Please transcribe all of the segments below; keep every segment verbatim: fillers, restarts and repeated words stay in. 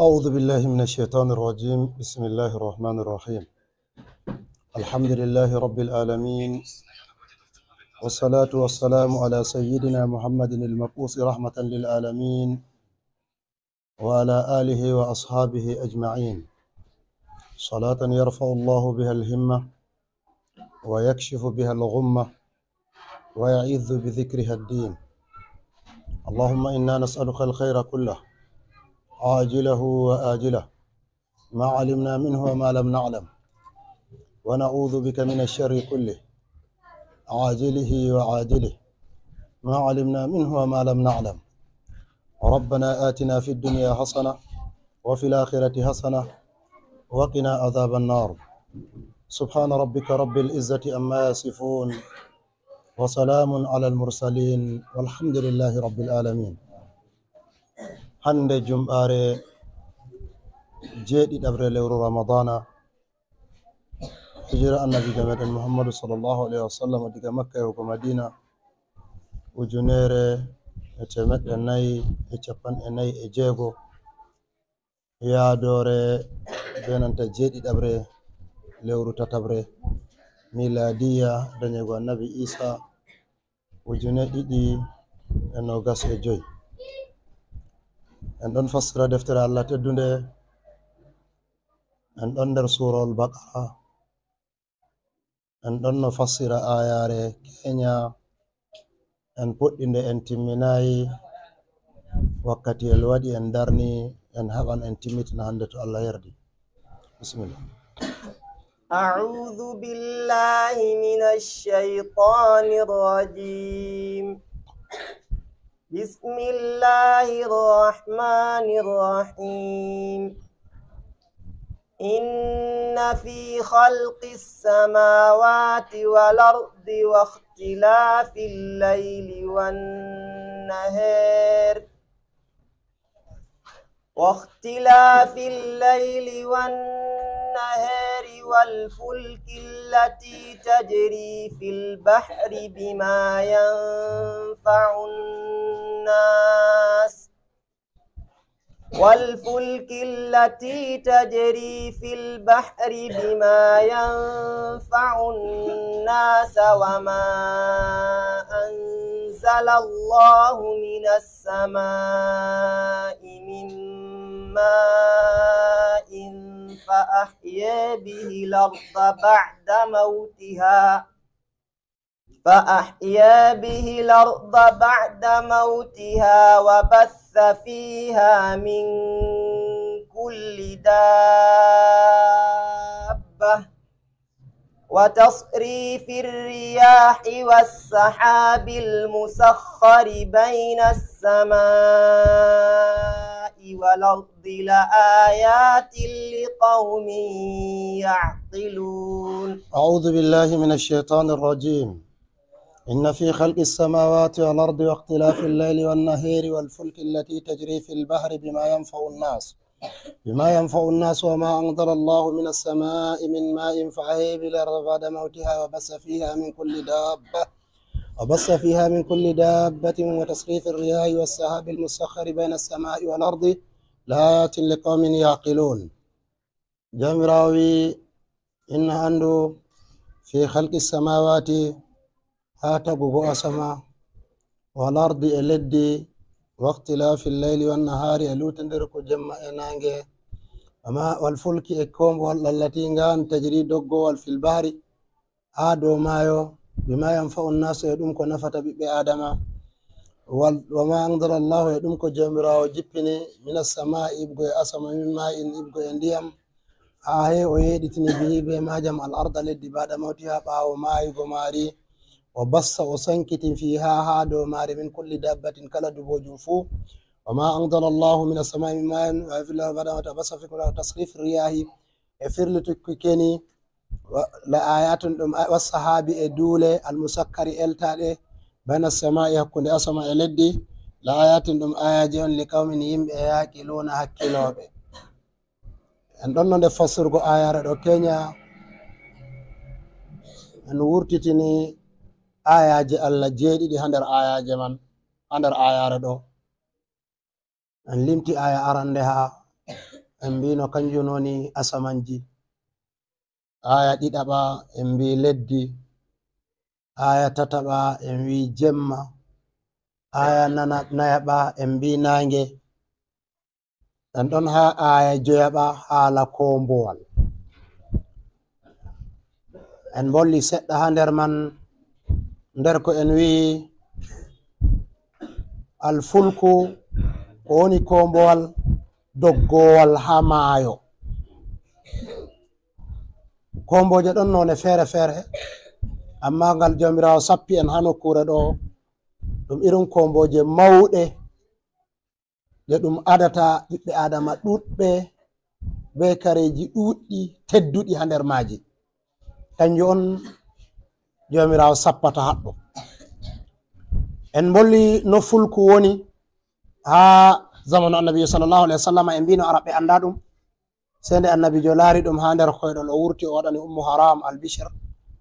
أعوذ بالله من الشيطان الرجيم. بسم الله الرحمن الرحيم. الحمد لله رب العالمين، والصلاة والسلام على سيدنا محمد المبعوث رحمة للعالمين، وعلى آله وأصحابه أجمعين. صلاة يرفع الله بها الهمة، ويكشف بها الغمة، ويعز بذكرها الدين. اللهم إنا نسألك الخير كله، عاجله وآجله، ما علمنا منه وما لم نعلم، ونعوذ بك من الشر كله، عاجله وآجله، ما علمنا منه وما لم نعلم. ربنا آتنا في الدنيا حسنة، وفي الآخرة حسنة، وقنا عذاب النار. سبحان ربك رب العزة عما يصفون، وسلام على المرسلين، والحمد لله رب العالمين. Hannde jumɓaare jeeɗiɗaɓre lewru Ramadana, hijira annabiijo meɗen Muhammadu sallallahu alaihi wasallam diga Makka yahugo Madina, ujunere e temeɗɗe nayi e capanɗe nayi e jeego, yaadoore be nanta jeeɗiɗaɓre lewru tataɓre miladiya, danyego annabi Isa, ujune ɗiɗi e nogas e joy. En ɗon fassira deftere Allah teddunde, en ɗon nder suurawol Baqara, en ɗon no fassira ayaare keenya, en puɗɗi nde en timminayi, wakkati el waɗi en darni, en haɓan en timmitina hannde to Allah yardi. Bismillah. أعوذ بالله من الشيطان الرجيم. بسم الله الرحمن الرحيم. إن في خلق السماوات والأرض واختلاف الليل والنهار واختلاف الليل والنهار والفلك التي تجري في البحر بما ينفع الناس والفلك التي تجري في البحر بما ينفع الناس وما أنزل الله من السماء من ماء فأحيا به الأرض بعد موتها فأحيا به الأرض بعد موتها وبث فيها من كل دابة وتصريف الرياح والسحاب المسخر بين السماء والأرض لآيات لقوم يعقلون. أعوذ بالله من الشيطان الرجيم. إن في خلق السماوات والأرض واختلاف الليل والنهار والفلك التي تجري في البحر بما ينفع الناس بما ينفع الناس وما أنزل الله من السماء من ماء فأحيا به الأرض بعد موتها وبث فيها من كل دابة وبث فيها من كل دابة وتصريف الرياح والسحاب المسخر بين السماء والأرض لآيات لقوم يعقلون. Jawmiraawo wi'i, inna anndu fi khalqi samawati, haa tagugo asama, wal ardi, e leddi, waqtilaafi llayli wan nahaari, e luutondirgo jemma e naange, wama, wal fulki, e koombowal, allati, ngaan, tajri, doggowal, fil bahri, haa dow maayo, bima yanfa'u nnaasu, e ɗum ko nafata ɓiɓɓe Aadama. Wal, wama anzala Allahu, e ɗum ko Jawmiraawo jippini, mina samaa'i, iɓgo e asama, min maa'in, iɓgo e ndiyam. Haa he o yeeɗitini bihi, be maajam, al arda, leddi, ba'da mawtiha, ɓaawo maayugo maari. Wa bassa, o sankiti, fiha, haa dow maari, min kulli dabbatin, kala duboojum fuu. Wama anzala Allahu mina samaa'i min maa'in, wa fil ardi ba'da mawtiha, bassa fi kulli tasrif riyahi, e firlituki keni, wa, la ayatun ɗum a-, wassahaabi e duule, almusakkari eltaaɗe, bayna samaa'i hakkunde asama e leddi, la ayatin ɗum ayaaji on li qawmin yimɓe yaqiluuna hakkilooɓe. En ɗon no nde fassirgo ayaare ɗo kenya, en wurtitini ayaaje Allah jeeɗiɗi haa nder ayaaje man, haa nder ayaare ɗo. En limti aya arande haa En mbino kanjum woni asamanji. Aya ɗiɗaɓa en mbi leddi. Aya tataɓa en wi jemma. Aya nana-, nayaɓa en mbi nange. En ɗon ha aya joyaɓa haala kombowal. En mbolli seɗɗa ha nder man, nder ko en wi'i alfulku, ko woni kombowal doggowal ha maayo. Komboje ɗon none fere-fere, amma ngal Jawmiraawo sappi en ha nokkure ɗo, ɗum irin komboje mawɗe ɗe ɗum adata ɓiɓɓe Adama ɗuɗɓe be kareji ɗuɗɗi tedduɗi ha nder maaji. Kanjum on Jawmiraawo sappata haɗɗo. En mbolli no fulku woni ha zamanu Annabi sallallahu alaihi wasallam, en mbino Araɓɓe anda ɗum. Sey nde Annabiijo laari ɗum haa nder koyɗol, o wurti, o waɗani Ummu Haram albishir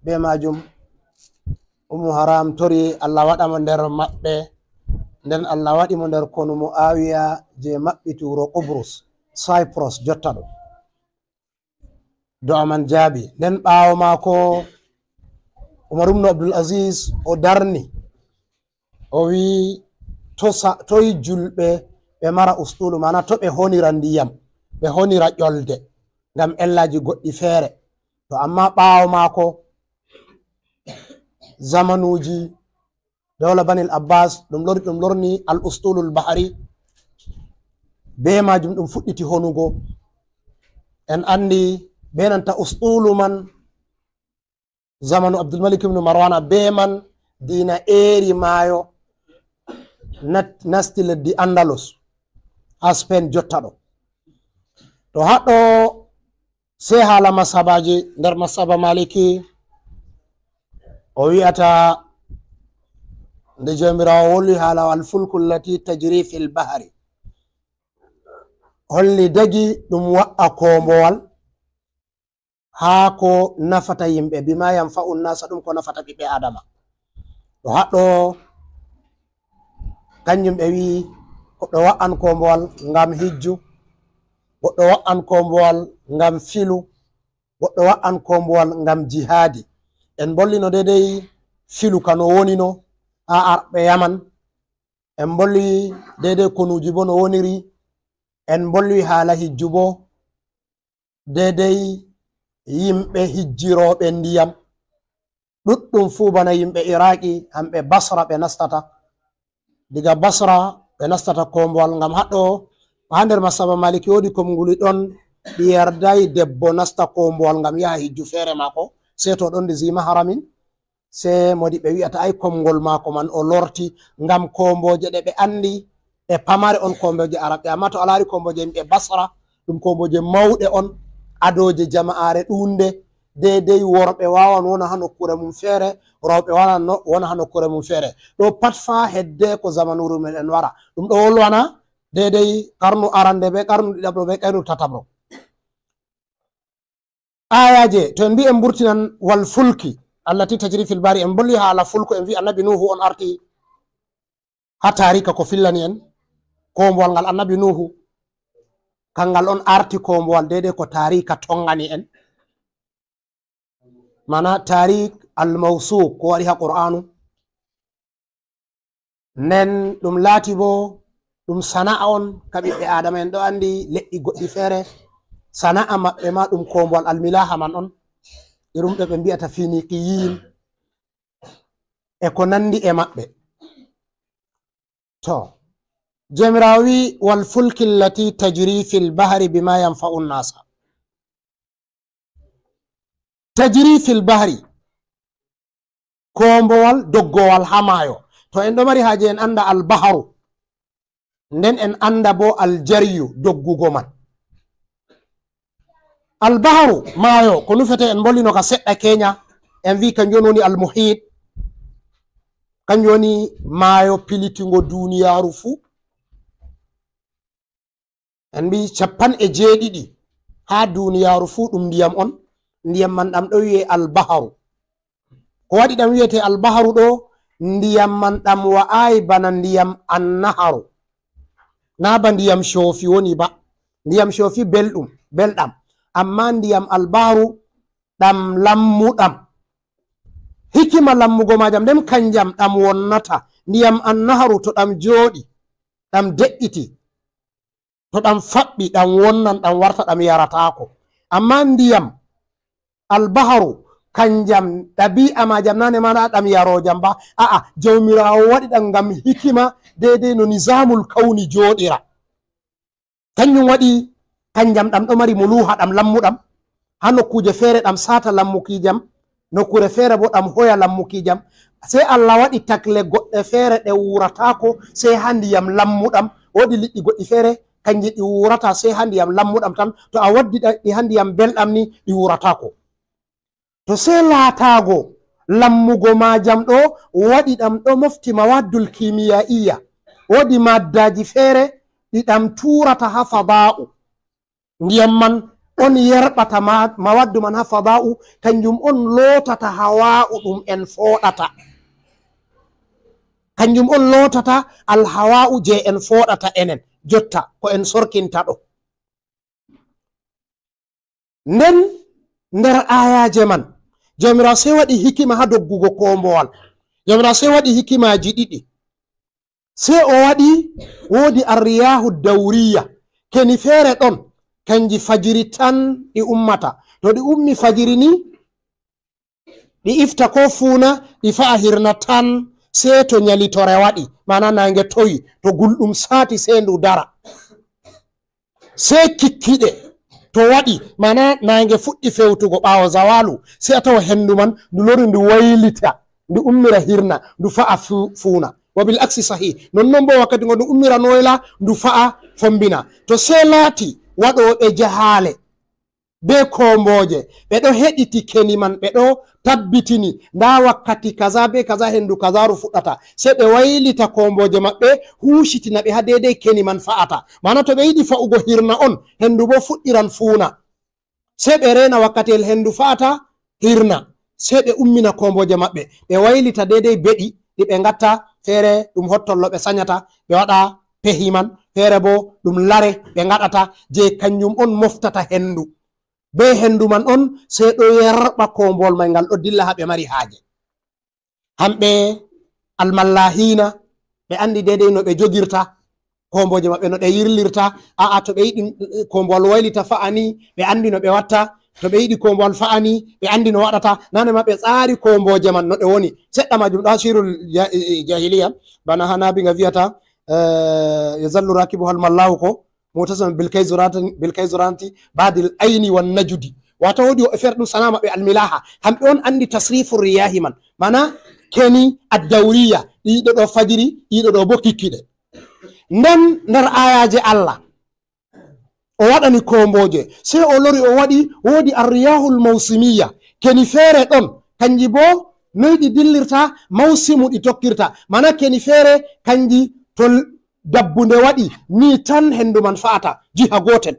bee maajum. Ummu Haram tori Allah waɗa mo nder maɓɓe. Nden Allah waɗi mo nder konu Mu'awiya jey maɓɓiti wuro Qubrus, Cyprus jotta ɗo. Do'a man jaabi. Nden ɓaawo maako, Umar ibn Abdul Aziz o darni. O wi'i, to sa-, toy julɓe ɓe mara ustulu, maana to ɓe honira ndiyam, ɓe honira ƴolde, ngam ellaaji goɗɗi feere. To amma ɓaawo maako, zamanuuji dawla Banil Abbas, ɗum lori, ɗum lorni al ustulul bahari, bee maajum ɗum fuɗɗiti honugo. En anndi bee nanta ustulu man, zamanu Abdul Malik ibn Marwana, bee man diina eeri maayo nat-, nasti leddi Andalus haa Spain jotta ɗo. To haɗɗo sey haala masabaaji, nder masaba Maliki o wi'ata nde Jawmiraawo woli haala al fulku allati tajri fil bahri, holli dagi ɗum wa'a koombowal haa ko nafata yimɓe, bima yanfa'un nasa, ɗum ko nafata ɓiɓɓe Adama. To haɗɗo, kanjum ɓe wi'i, goɗɗo wa'an koombowal ngam hijju, goɗɗo wa'an koombowal ngam filu, goɗɗo wa'an koombowal ngam jihaadi. En mbollino deydey filu ka no wonino haa arɓe Yaman. En mbolwi deydey konuuji bo no woniri. En mbolwi haala hijju bo. Deydey yimɓe hijjirooɓe ndiyam. Ɗuɗɗum fuu bana yimɓe Iraaki, hamɓe Basra ɓe nastata. Diga Basra ɓe nastata koombowal ngam haɗɗo, haa nder masaba Maliki woodi komnguli ɗon ɗi yardaay debbo nasta koombowal ngam yaha hijju feere maako, sey to o ɗon ndi zi maharamin. Sey modi ɓe wi'ata ay komngol maako man o lorti, ngam koomboje ɗe ɓe anndi ɗe pamare on koomboje Arabɓe. Amma to a laari koomboje yimɓe Basra, ɗum koomboje mawɗe on, adooje jama'aare ɗuunde, deydey worɓe waawan wona haa nokkuure mum feere, rewɓe waawan no-, wona haa nokkuure mum feere. Ɗo pat faa hedde ko zamanuuru meɗen wara. Ɗum ɗo wolwana deydey karnu arande be karnu ɗiɗaɓro be karnu tataɓro. Ayaje, to en mbi en mburtinan wal fulki allati tajri fil bahri, en mbolwi haala fulku, en mbi Annabi Nuhu on arti haa taarika ko fillani en, koombowal ngal Annabi Nuhu, kangal on arti koombowal deydey ko taarika tongani en. Maana taarik al-mawsuuk ko wari haa Qur'aanu. Nden ɗum laati bo ɗum sana'a on ka ɓiɓɓe Aadama. En ɗo anndi leƴƴi goɗɗi feere, sana'a maɓɓe ma ɗum koombowal almilaha man on. Irum ɓe ɓe mbi'ata Finiqiyiin e ko nanndi e maɓɓe. To, Jawmiraawo wi'i, "Wal fulki allati tajri fil bahri bima yanfa'u nnasa." Tajri fil bahri, koombowal doggowal haa maayo. To en ɗo mari haaje en annda al baharu, nden en annda bo al jaryu, doggugo man. Al baharu, maayo, ko nufete, en mbolino ka seɗɗa keenya, en wi kanjum woni al muhit, kanjum woni maayo pilitingo duniyaaru fuu. En mbi cappanɗe jeeɗiɗi haa duniyaaru fuu ɗum ndiyam on, ndiyam man ɗam ɗo wi'e al baharu. Ko waɗi ɗam wi'ete al baharu ɗo, ndiyam man ɗam wa'aay bana ndiyam annaharu. Naa ba ndiyam coofi woni ba. Ndiyam coofi belɗum, belɗam. Amma ndiyam albaharu ɗam lammuɗam. Hikima lammugo majam nden kanjam ɗam wonnata. Ndiyam annaharu to ɗam jooɗi, ɗam de'iti, to ɗam faɓɓi, ɗam wonnan, ɗam warta, ɗam yarataako. Amma ndiyam albaharu, kanjam ɗabi'a majam nane mana ɗam yarojam ba. A'a, Jawmiraawo waɗi ɗam ngam hikima, deidei no nizamul kawni jooɗira. Kanjum waɗi kanjam ɗam ɗo mari muluha, ɗam lammuɗam. Ha nokkuje feere ɗam sata lammukijam, nokkure feere bo ɗam hoya lammukijam. Sei Allah waɗi takle goɗɗe feere ɗe wuratako sei ha ndiyam lammuɗam. Woodi liɗɗi goɗɗi feere kanji ɗi wurata sei ha ndiyam lammuɗam tan. To a waddi ɗa-, ɗi ha ndiyam belɗam ni ɗi wuratako. To sei laatago lammugo majam ɗo waɗi ɗam ɗo mofti mawaddul kimiya'iya. Woodi maddaji feere ɗi ɗam turata ha fada'u. Ndiyam man on yerɓata ma-, mawaddu man ha fada'u, kanjum on lotata hawa'u ɗum en foɗata. Kanjum on lotata alhawa'u je en foɗata enen jotta ko en sorkinta ɗo. Nden nder ayaje man, Jawmiraawo sei waɗi hikima ha doggugo kombowal. Jawmiraawo sei waɗi hikimaji ɗiɗi. Sei o waɗi, woodi arriyahu dawriya. Keni feere ɗon, kanji fajiri tan ɗi ummata. To ɗi ummi fajiri ni, ɗi ifta ko fuuna, ɗi fa'a hirna tan, sei to nyalitore waɗi, mana nange towi, to gulɗum sati sei ndu dara. Sei kikkiɗe to waɗi, mana nange fuɗɗi fewtugo ɓaawo zawalu, sei a tawa hendu man ndu lori ndu waylita, ndu ummira hirna, ndu fa'a fu-, fuuna. Wa bil aksi sahih. Nonnon bo wakkati ngo ndu ummira noyla, ndu fa'a fombina. To sei laati waɗooɓe jahaale be kombooje, ɓe ɗo heɗiti keni man, ɓe ɗo tabbitini, nda wakkati kaza be kaza hendu kazaru fuɗɗata. Sei ɓe waylita kombooje maɓɓe, huusitina ɓe ha deidei keni man fa'ata. Mana to ɓe yiɗi fa'ugo hirna on, hendu bo fuɗɗiran fuuna. Sei ɓe reena wakkati el hendu fa'ata hirna. Sei ɓe ummina kombooje maɓɓe, ɓe waylita deidei beɗi ɗi ɓe ngatta, feere ɗum hottollo ɓe sanyata, ɓe waɗa pehi man, feere bo ɗum lare ɓe ngaɗata, je kanjum on moftata hendu. Be hendu man on, sei ɗo yerɓa kombowal mai ngal ɗo dilla ha ɓe mari haaje. Hamɓe almallahina, ɓe andi deidei no ɓe jogirta kombooje maɓɓe, no ɗe yirlirta. A'a, to ɓe yiɗi, eh, kombowal waylita fa'ani, ɓe andi no ɓe watta. To ɓe yiɗi kombowal fa'ani, ɓe andi no waɗata. Nane ma ɓe tsari kombooje man no ɗe woni. Seɗɗa majum ɗo ha sirul ja-, eh, eh, jahiliya, bana ha nabi nga viyata, eh, yazallu rakibuha almallahu ko, mu'tasiman bil kayzuranati, bil kayzuranati ba'dil aini wan najudi. Wato woodi woɓɓe feere ɗum sana'a maɓɓe almilaha. Hamɓe on andi tasrifu riyahi man. Mana keni addawriya, ɗiɗo ɗo fajiri, ɗiɗo ɗo bo kikkiɗe. Nden nder ayaje Allah, o waɗani kombooje. Sei o lori o waɗi, woodi arriyahul mawsimiya. Keni feere ɗon, kanji bo noy ɗi dillirta, mawsimu ɗi tokkirta. Mana keni feere, kanji to l-, dabbunde waɗi, ni tan hendu man fa'ata, jiha gotel.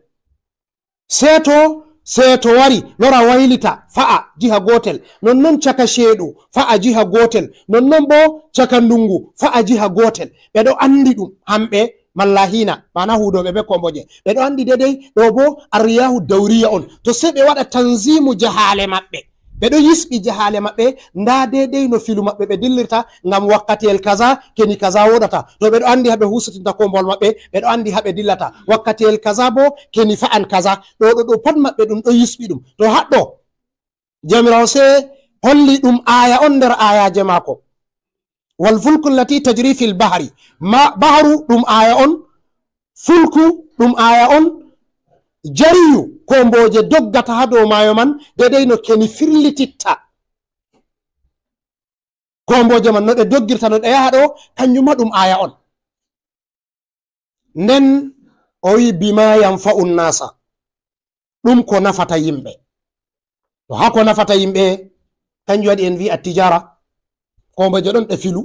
Seeto, seeto wari, lora waylita, fa'a jiha gotel. Nonnon caka ceeɗu, fa'a jiha gotel. Nonnon bo caka ndungu, fa'a jiha gotel. Ɓe ɗo andi ɗum, hamɓe mallahina, mana huudoɓe be kombooje. Ɓe ɗo andi deidei, ɗo bo arriyahu dawriya on. To sei ɓe waɗa tanzimu jahaale maɓɓe. Ɓe ɗo yisɓi jahaale maɓɓe, nda deidei no filu maɓɓe ɓe dillirta, ngam wakkatiyel kaza, keni kaza woɗata. To ɓe ɗo andi ha ɓe husitinta kombowal maɓɓe, ɓe ɗo andi ha ɓe dillata. Wakkatiyel kaza bo, keni fa'an kaza. Ɗo, ɗo, ɗo pat maɓɓe ɗum ɗo yisɓi ɗum. To haɗɗo, Jawmiraawo sei holli ɗum aya on nder ayaje maako. Wal fulku allati tajri fil bahri. Ma, bahru ɗum aya on, fulku ɗum aya on, jariyu, kombooje doggata ha dow maayo man, deidei no keni firlititta. Kombooje man no ɗe doggirta, no ɗe yaha ɗo, kanjum ma ɗum aya on. Nden o wi'i, "Bima yanfa'un nasa." Ɗum ko nafata yimɓe. To ha ko nafata yimɓe, kanjum waɗi en wi'a tijara. Kombooje ɗon ɗe filu,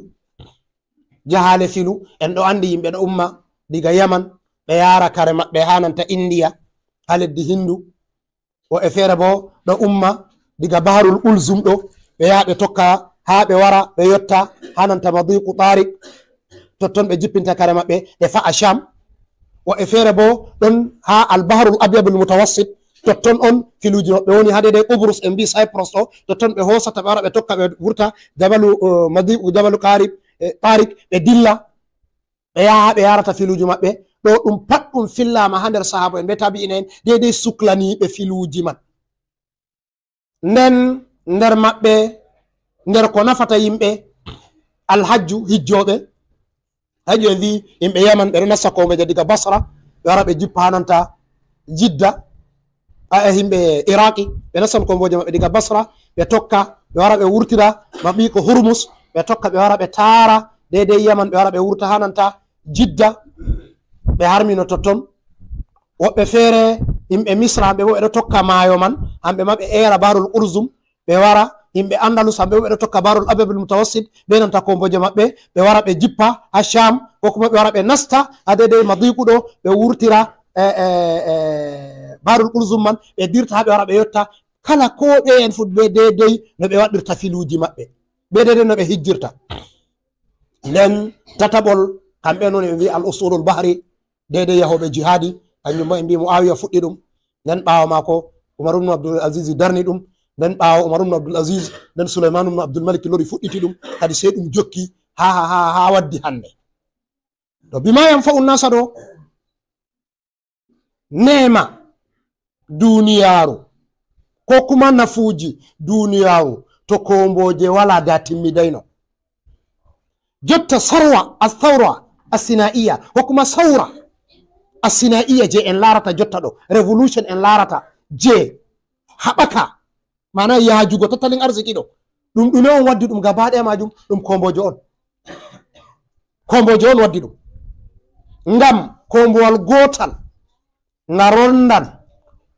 jahaale filu. En ɗo andi yimɓe ɗo umma diga Yaman, ɓe yaara kare maɓɓe ha nanta Indiya, ha leddi Hindu. Woɓɓe feere bo ɗo umma diga Baharul Ulzum ɗo, ɓe yaha ɓe tokka ha ɓe wara ɓe yotta ha nanta Madiqu Tariq. Totton ɓe jippinta kare maɓɓe, ɓe fa'a Sham. Woɓɓe feere bo ɗon haa Al-Bahrul Abyadul Mutawassit, totton on filuuji maɓɓe woni, haa deydey Qubrus, en mbii Cyprus ɗo, totton ɓe hoosata, ɓe wara ɓe tokka, ɓe wurta Jabalu, eh, Madi-, Jabalu Qarib, eh, Tariq, ɓe dilla, ɓe yaha, ɓe yarata filuuji maɓɓe. Ɗo ɗum pat ɗum fillaama haa nder sahaaba en be tabi'ina en, deydey suklaniiɓe filuuji man. Nden nder maɓɓe, nder ko nafata yimɓe, alhajju, hijjooɓe. Hajju en mbii yimɓe Yaman, ɓe ɗo nasta koombeeje diga Basra, ɓe wara ɓe jippa haa nanta Jidda. A, e yimɓe Iraqi, ɓe nastan koombeeje maɓɓe diga Basra, ɓe tokka, ɓe wara ɓe wurtira maɓɓi ko Hurmus, ɓe tokka, ɓe wara ɓe taara deydey Yaman, ɓe wara ɓe wurta haa nanta Jidda, ɓe harmino totton. Woɓɓe feere, yimɓe Misra, hamɓe bo ɓe ɗo tokka maayo man, hamɓe ma ɓe eera Bahrul Qurzum, ɓe wara. Yimɓe Andalus, hamɓe bo ɓe ɗo tokka Bahrul Abyadul Mutawassit, be nanta koombeeje maɓɓe, ɓe wara ɓe jippa haa Sham, ko kuma ɓe wara ɓe nasta haa deydey Madiku ɗo, ɓe wurtira, e, e, e, Bahrul Qurzum man, ɓe dirta haa ɓe wara ɓe yotta. Kala ko ɓe en fu be deydey no ɓe waɗirta filuuji maɓɓe, be deydey no ɓe hijjirta. Nden tataɓol, kamɓe non ɓe mbii Al Usudul Bahri, deydey yahooɓe jihaadi, kanjum bo en mbii Muawiya fuɗɗi ɗum. Nden ɓaawo maako, Umar ibn Abdul Aziz darni ɗum. Nden ɓaawo Umar ibn Abdul Aziz, nden Sulaiman ibn Abdul Malik lori fuɗɗiti ɗum. Kadi sey ɗum jokki haa, haa, haa, haa waddi hannde. To bima yanfa'u nasa ɗo, neema duniyaaru, ko kuma nafuuji duniyaaru, to koombeeje walaa, da timmidayno. Jotta sarwa, as-sawra as-sinaiya, ko kuma sawra as-sinaiya je en laarata jotta ɗo, revolution en laarata, je haɓaka, maana yaajugo tattalin arziki ɗo. Ɗum ɗume on waddi ɗum gaba ɗaya maajum? Ɗum koombeeje on. Koombeeje on waddi ɗum. Ngam koombeewal gootal nga rondan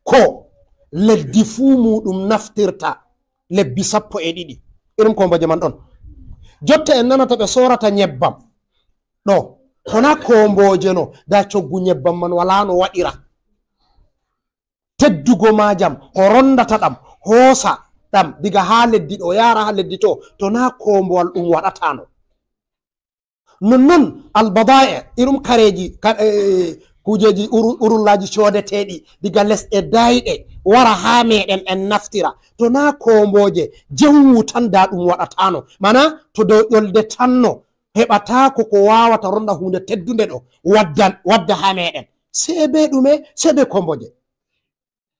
ko leddi fuu muuɗum naftirta lebbi sappo e ɗiɗi. Irin koombeeje man ɗon. Jotta en nanata ɓe soorata nyebbam ɗo. Ko na koombeeje no, da coggu nyebbam man walaa no waɗira. Teddugo maajam, ko rondata ɗam, hoosa ɗam diga haa leddi ɗo, yaara haa leddi to, to na koombeewal ɗum waɗataano. Nonnon albada'e, irum kareeji, ka-, eh, kuujeeji uru-, urullaaji coodeteeɗi diga lesɗe daayɗe wara haa meeɗen en naftira. To na koombeeje jawmu tan da ɗum waɗataano. Mana to dow ƴolde tan no heɓataako ko waawata ronda huunde teddunde ɗo waddan-, wadda haa meeɗen. Sey be ɗume? Sey be koombeeje.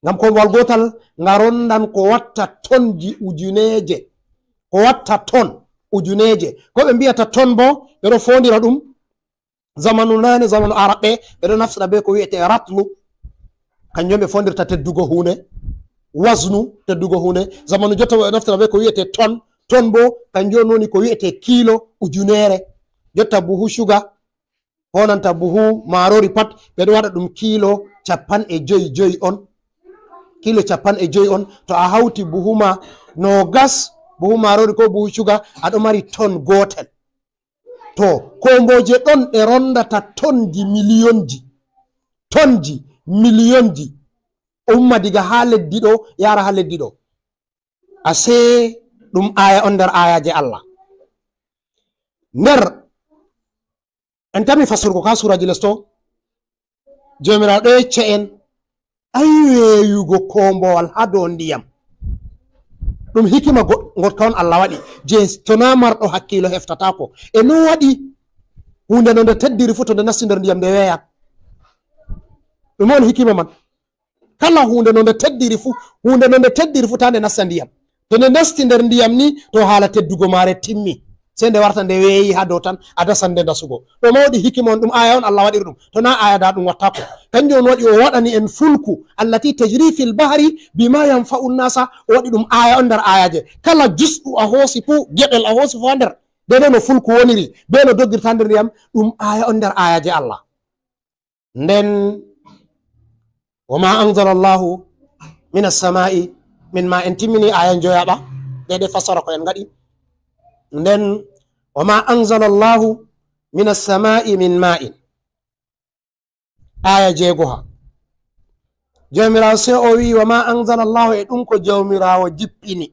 Ngam koombeewal gootal nga rondan ko watta tonji ujuneeje. Ko watta ton ujuneeje. Ko ɓe mbi'ata ton bo, ɓe ɗo foondira ɗum zamanu naane, zamanu Araɓɓe, ɓe ɗo naftira be ko wi'ete ratlu. Kanjum ɓe foondirta teddugo huunde. Waznu, teddugo huunde. Zamanu jotta ɓe ɗo naftira be ko wi'ete ton. Ton bo, kanjum woni ko wi'ete kiilo ujuneere. Jotta buhu shuga, honanta buhu maaroori pat, ɓe ɗo waɗa ɗum kiilo cappanɗe jowi jowi on. Kiilo cappanɗe jowi on, to a hawti buhu ma noogas, buhu maaroori ko buhu shuga, a ɗo mari ton gootel. To, koombeeje ɗon ɗe rondata tonji miliyonji. Tonji miliyonji. Umma diga haa leddi ɗo, yaara haa leddi ɗo. Asee ɗum aaya on nder aayaaje Allah. Nder En tammi fasturgo ka suuraji les to, Joomiraaɗo ɗo yecca en, ay weeyugo koomboowal haa dow ndiyam. Ɗum hikima go-, ngoɗka on Allah waɗi, je to naa marɗo hakkiilo heftataako. E no waɗi huunde no nde teddiri fuu to nde nasti nder ndiyam nde weeyan? Ɗum on hikima man. Kala huunde no nde teddiri fuu, huunde no nde teddiri fuu, taa nde nasta ndiyam. To nde nasti nder ndiyam ni, to haala teddugo maare timmi. Sey nde warta nde weeyi haa dow tan, a dasan nde ndasugo. Ɗo ma woodi hikima on, ɗum aaya on Allah waɗiri ɗum. To naa aaya, daa ɗum wattaako. Kanjum on waɗi o waɗani en fulku, allati tajri fil bahri bima yanfa'u nasa, o waɗi ɗum aaya on nder aayaaje. Kala jusɗu a hoosi fuu, geɓel a hoosi fuu haa nder, deydey no fulku woniri, bee no doggirta nder ndiyam, ɗum aaya on nder aayaaje Allah. Nden, "Wa ma anzala Allahu min as-sama'i min ma," en timmini aya njoyaɓa, ɗe ɗe fassara ko en ngaɗi. Nden, "Wa ma anzala Allahu min as-sama'i min ma'in." Aya jeegoha. Jawmiraawo sey o wi'i, "Wa ma anzala Allahu," e ɗum ko Jawmiraawo jippini.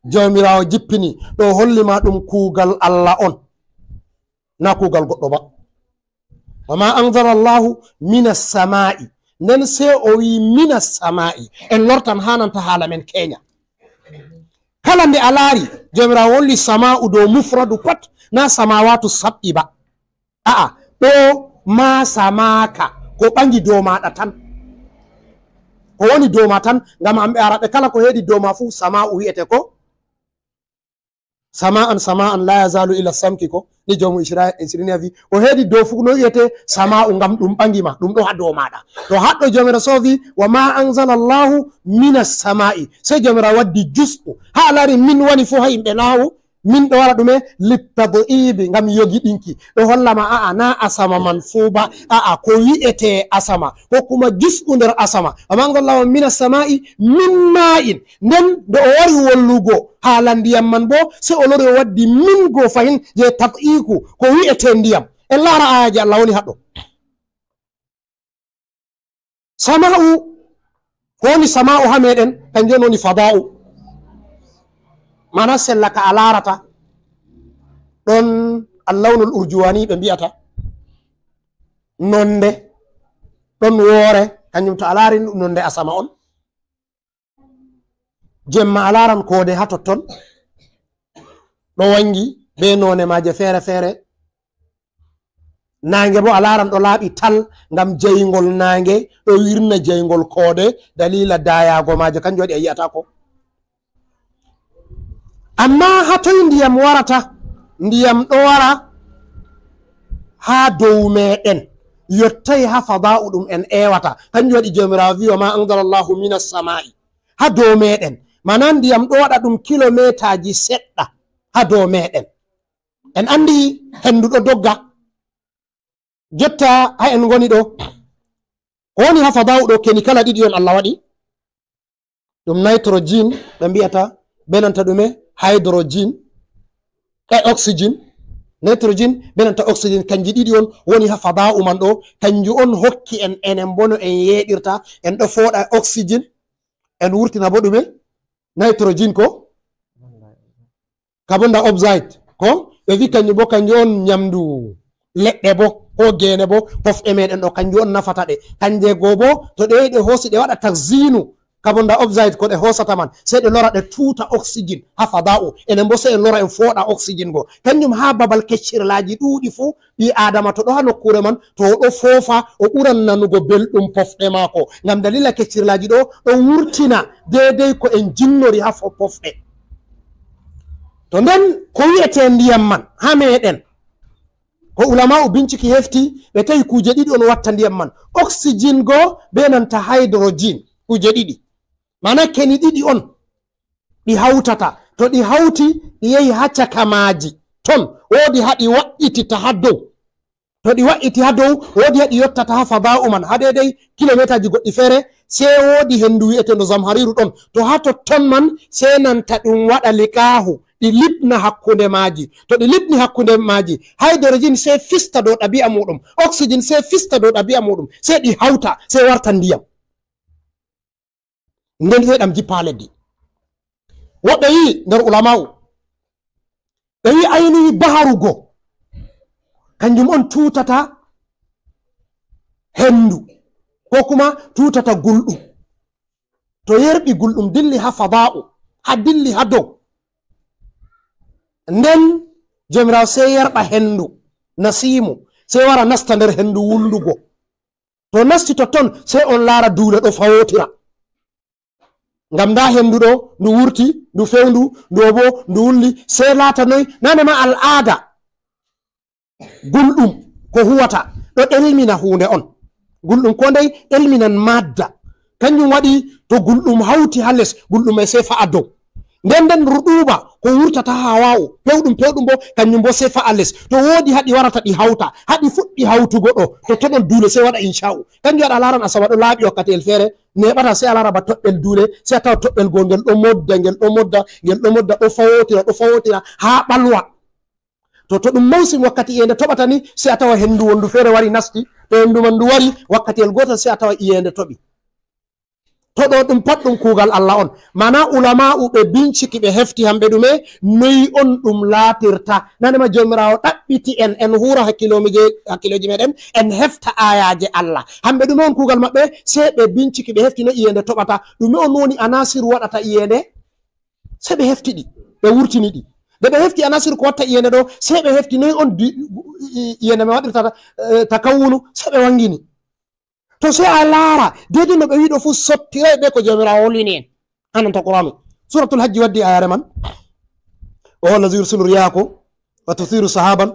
Jawmiraawo jippini. Ɗo holli ma ɗum kuugal Allah on. Na kuugal goɗɗo ba. Wa ma anzala Allahu mina samaa'i. Nden sey o wi'i mina samaa'i. En lortan haa nanta haala men keenya. Kala nde a laari, Joomiraawo holli samaa'u dow mufradu pat, na samawaatu saɓɓi ba. A'a, ɗo ma samaaka, ko ɓangi dow maaɗa tan. Ko woni dow ma tan, ngam hamɓe Araɓe kala ko heedi dow ma fuu samaa'u wi'ete ko. Sama'an, sama'an, la yazalu ila samki ko, ni joomu Isra-, Isriniya wi. Ko heedi dow fuu no wi'ete sama'u ngam ɗum ɓangi ma, ɗum ɗo haa dow maaɗa. To haɗɗo Joomiraawo sey wi, wa ma anzala Allahu mina sama'i. Sey Joomiraawo waddi jus'u. Haa a laari min woni fuu haa yimɓe nawo, min ɗo wara ɗume? Littad'ibi, ngam yogiɗinki. Ɗo holla ma a'a, na asama man fuu ba, a'a, ko wi'ete asama, ko kuma jus'u nder asama. Wa ma anzala Allahu mina sama'i min ma'in. Nden nde o wari wollugo haala ndiyam man bo, sey o lori o waddi min go fahin je tad'iku, ko wi'ete ndiyam. En laara aayaji Allah woni haɗɗo. Sama'u, ko woni sama'u haa meɗen, kanjum on woni fada'u. Mana sella ka a laarata. Ɗon allawnul urjuwani ɓe mbi'ata. Nonde. Ɗon woore, kanjum to a laari ɗum nonde asama on. Jemma a laaran koode haa totton. Ɗo wangi be none maaje feere-feere. Naange bo a laaran ɗo laaɓi tal, ngam jayngol naange ɗo wirna jayngol koode daliila dayaago maaje, kanjum waɗi a yi'ataako. Ammaa haa toy ndiyam warata? Ndiyam ɗo wara haa dow meɗen, yottay haa fada'u ɗum en ewata. Kanjum waɗi Joomiraawo wi'i, "Wa ma anzalallahu minas sama'i." Haa dow meɗen. Maana ndiyam ɗo waɗa ɗum kilomeetaaji seɗɗa haa dow meɗen. En andi hendu ɗo dogga. Jotta haa en ngoni ɗo. Ko woni haa fada'u ɗo keni kala ɗiɗi on Allah waɗi. Ɗum nitrogen ɓe mbi'ata, be nanta ɗume? Hydrogen. E oxygen. Nitrogen be nanta oxygen, kanji ɗiɗi on woni haa fada'u man ɗo. Kanju on hokki en, enen bo no en yeɗirta. En ɗo fooɗa oxygen. En wurtina bo ɗume? Nitrogen ko? Carbon dioxide ko? Ɓe vi kanju bo, kanju on nyamdu leɗɗe bo, ko gene bo, pofɗe meɗen ɗo, kanju on nafata ɗe. Kanje go bo, to ɗe, ɗe hoosi, ɗe waɗa taxinu carbon dioxide ko ɗe hoosata man, sey ɗe lora ɗe tuuta oxygen haa fada'u. Enen bo sey en lora en fooɗa oxygen go. Kanjum haa babal keccirlaaji ɗuuɗi fuu, ɓii Aadama to ɗo haa nokkuure man, to o ɗo foofa, o ɓuran nanugo belɗum pofɗe maako. Ngam daliila keccirlaaji ɗo, ɗo wurtina deedey ko en jinnori haa fo-, pofɗe. To nden ko wi'ete ndiyam man haa meɗen, ko ulama'u binciki hefti, ɓe tawi kuuje ɗiɗi on watta ndiyam man. Oxygen go be nanta hydrogen, kuuje ɗiɗi. Maana keni ɗiɗi on ɗi hawtata. To ɗi hawti, ɗi yehi haa caka maaji. Ton woodi haa ɗi waɗɗitita haa dow. To ɗi waɗɗiti haa dow, woodi haa ɗi yottata haa fada'u man, haa deedey kilomeetaaji goɗɗi feere, sey woodi hendu wi'eteendo zamhariiru ɗon. To haa totton man, sey nanta ɗum waɗa liqaahu, ɗi liɓna hakkunde maaji. To ɗi liɓni hakkunde maaji, hydrogen sey fista dow ɗabi'a muuɗum, oxygen sey fista dow ɗabi'a muuɗum, sey ɗi hawta, sey warta ndiyam. Nden sey ɗam jippa haa leddi. Woɓɓe wi'i nder ulama'u, ɓe wi'i aynihi baharu go, kanjum on tuutata hendu, ko kuma tuutata gulɗum. To yerɓi gulɗum dilli haa fada'u, haa dilli haa dow, nden Joomiraawo sey yerɓa hendu, nasiimu, sey wara nasta nder hendu wulndu go. To nasti totton, sey on laara duule ɗo fawotira. Ngam ndaa hendu ɗo, ndu wurti, ndu fewndu, ndu o bo, ndu wulli, sey laata noy? Nane ma al'aada. Gulɗum ko huwata, ɗo ɗelmina huunde on. Gulɗum ko ndey ɗelminan madda. Kanjum waɗi to gulɗum hawti haa les, gulɗum e sey fa'a dow. Nden nden ruɗuuba ko wurtata haa hawa'u, pewɗum, pewɗum bo, kanjum bo sey fa'a les. To woodi haa ɗi warata ɗi hawta, haa ɗi fuɗɗi hawtugo ɗo, to toɗon duule sey waɗa insha'u. Kanjum waɗa a laaran asama ɗo laaɓi wakkatiyel feere, neeɓata sey a laara ba toɓɓel duule, sey a tawa toɓɓel go ngel ɗo modda, ngel ɗo modda, ngel ɗo modda, ɗo fawotira, ɗo fawotira, haa ɓalwa. To, to ɗum mawsim wakkati iyeende toɓata ni, sey a tawa hendu wondu feere wari nasti, to hendu man ndu wari wakkatiyel gootel sey a tawa iyeende toɓi. To ɗo ɗum pat ɗum kuugal Allah on. Mana ulama'u ɓe binciki ɓe hefti hamɓe ɗume noyi on ɗum laatirta. Nanema Joomiraawo ɗaɓɓiti en, en huura hakkiloomi je, hakkilooji meɗen, en hefta ayaje Allah. Hamɓe ɗume on kuugal maɓɓe, sey ɓe binciki ɓe hefti no iyende toɓata. Ɗume on woni anasiru waɗata iyende? Sey ɓe hefti ɗi, ɓe wurtini ɗi. Nde ɓe hefti anasiru ko watta iyende ɗo, sey ɓe hefti noyi on di-, i-, iyende men waɗirta ta-, eh, takawunu, sey ɓe wangini. To sey a laara, deydey no ɓe wi'i ɗo fuu sottiray bee ko Joomiraawo wolwini en. Hananta Qur'aanu. Suuratul Hajji waddi ayaare man. Wa huwa allazi yursilu riyaha ko, wa tuthiru sahaban.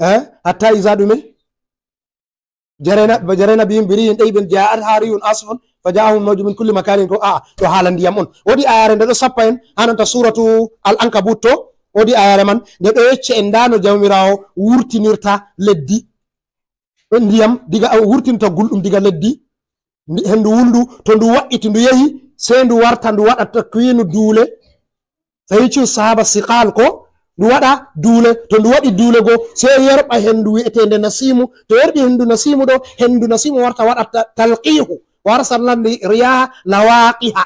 Eh, hatta iza ɗume? Jarayna, jarayna bihim birihin ɗayyibin ja'at harihun asifun fa ja'ahum mawjun min kulli makanin ko, a'a, ɗo haala ndiyam on. Woodi ayaare nde ɗo sappa en, hananta suuratu Al-Ankabut to, woodi ayaare man, nde ɗo yecce en ndaa no Jawmiraawo wurtinirta leddi. Ndiyam diga, wurtinta gulɗum diga leddi, ndi-, hendu wulndu, to ndu waɗɗiti, ndu yehi, sey ndu warta, ndu waɗa takwinu duule. Sey cuu sahaba siqal ko, ndu waɗa duule, to ndu waɗi duule go, sey yerɓa hendu wi'eteende nasiimu. To yerɓi hendu nasiimu ɗo, hendu nasiimu warta waɗa ta-, talqiihu, warsa landi riyaha lawaqiha.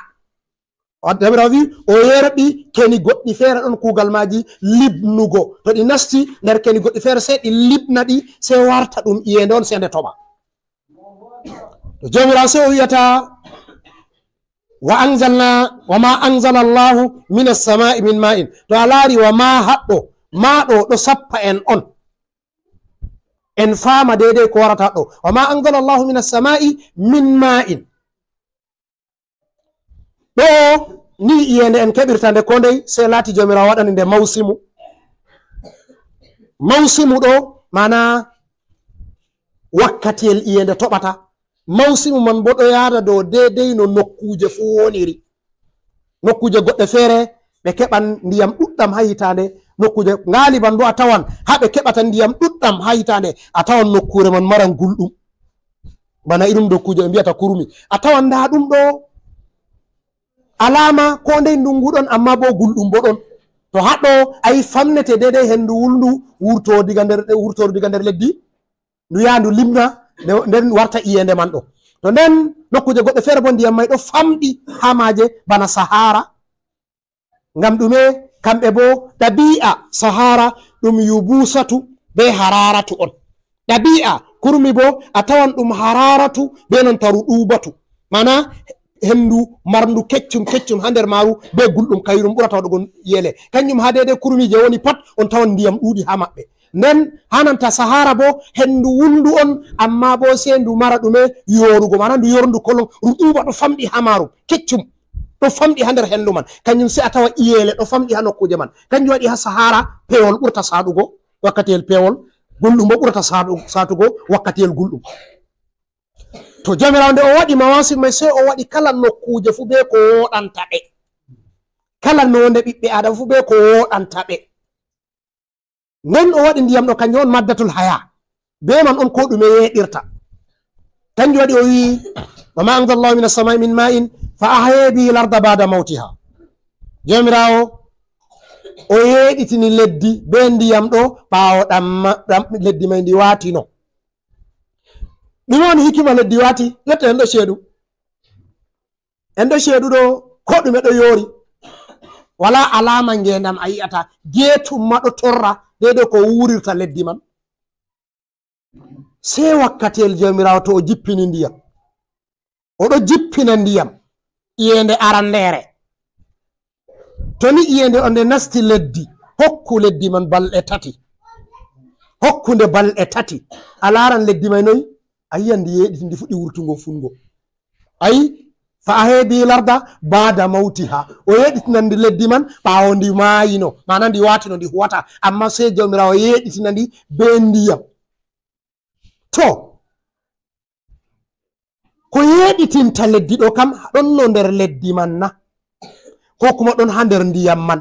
Jawmiraawo wi'i, o yerɓi keni goɗɗi feere ɗon kuugal maaji liɓnugo. To ɗi nasti nder keni goɗɗi feere, sey ɗi liɓna ɗi, sey warta ɗum iyeende on, sey nde toɓa. To Jawmiraawo sey o wi'ata, "Wa anzalna, wa ma anzala Allahu minas samaa'i min ma'in." To a laari wa ma haɗɗo, ma ɗo, ɗo sappa en on. En faama deydey ko warata ɗo. "Wa ma anzala Allahu minas samaa'i min ma'in." Ɗo ni iyeende en keɓirta nde koo ndey, sey laati Jawmiraawo waɗani nde mawsimu. Mawsimu ɗo, maana wakkatiyel iyeende toɓata. Mawsimu man boo ɗo yahda dow deydey no nokkuuje fuu woniri. Nokkuuje goɗɗe feere, ɓe keɓan ndiyam ɗuɗɗam haa hitaande. Nokkuuje ngaaliban boo a tawan haa ɓe keɓata ndiyam ɗuɗɗam haa hitaande, a tawan nokkuure man maran gulɗum. Bana irum nokkuuje ɓe mbi'ata kurmi. A tawan ndaa ɗum ɗo alaama koo ndey ndungu ɗon, ammaa boo gulɗum boo ɗon. To haɗɗo a yi famnete deydey hendu wulndu wurto diga nder, wurto diga nder leddi, ndu yaha ndu limna, nde-, nden warta iyeende man ɗo. To nden nokkuuje goɗɗe feere boo ndiyam may ɗo famɗi haa maaje bana Sahaara. Ngam ɗume? Kamɓe boo ɗabi'a Sahaara ɗum yubusatu bee haraaratu on. Ɗabi'a kurmi boo a tawan ɗum haraaratu bee nanta ruɗuubatu. Maana hendu marndu keccum keccum haa nder maaru bee gulɗum, kayrum ɓurata waɗugo yeele. Kanjum haa deydey kurmiije woni pat on tawan ndiyam ɗuuɗi haa maɓɓe. Nden haa nanta Sahaara boo hendu wulndu on, ammaa boo sey ndu mara ɗume? Yoorugo, maana ndu yorndu kolon, ruɗuuba ɗo famɗi haa maaru, keccum ɗo famɗi haa nder hendu man. Kanjum sey a tawa iyeele ɗo famɗi haa nokkuuje man. Kanjum waɗi haa Sahaara pewol ɓurata saɗugo wakkatiyel pewol, gulɗum boo ɓurata saɗu-, saɗugo wakkatiyel gulɗum. To Jawmiraawo nde o waɗi mawasimu may, sey o waɗi kala nokkuuje fuu bee ko wooɗanta ɗe. Kala noonde ɓiɓɓe Aadama fuu bee ko wooɗanta ɓe. Nden o waɗi ndiyam ɗo, kanjum on maddatul haya. Bee man on koo ɗume yeeɗirta. Kanjum waɗi o wi'i, "Wa ma anzala Allahu minas samaa'i min ma'in fa ahya bihi al-arda ba'da mawtiha." Jawmiraawo o yeeɗitini leddi bee ndiyam ɗo ɓaawo ɗam ma-, ɗam leddi may ndi waatino. Ɗume woni hikima leddi waati? Yotta en ɗo ceeɗu. En ɗo ceeɗu ɗo, koo ɗume ɗo yoori. Walaa alaama ngeendam a yi'ata. Geetum ma ɗo torra, deydey ko wuurirta leddi man. Sey wakkatiyel Jawmiraawo to o jippini ndiyam. O ɗo jippina ndiyam iyeende arandeere. To ni iyeende on nde nasti leddi, hokku leddi man balɗe tati. Hokku nde balɗe tati. A laaran leddi may noy? A yi'an ndi yeeɗiti, ndi fuɗɗi wurtugo, fungo. Ayi, fa ahya bihi al-arda ba'da mawtiha. O yeeɗitinan ndi leddi man ɓaawo ndi maayino. Maana ndi waatino, ndi huwataa. Ammaa sey Jawmiraawo yeeɗitina ndi bee ndiyam. To, ko yeeɗitinta leddi ɗo kam, ɗon no nder leddi man na? Koo kuma ɗon haa nder ndiyam man?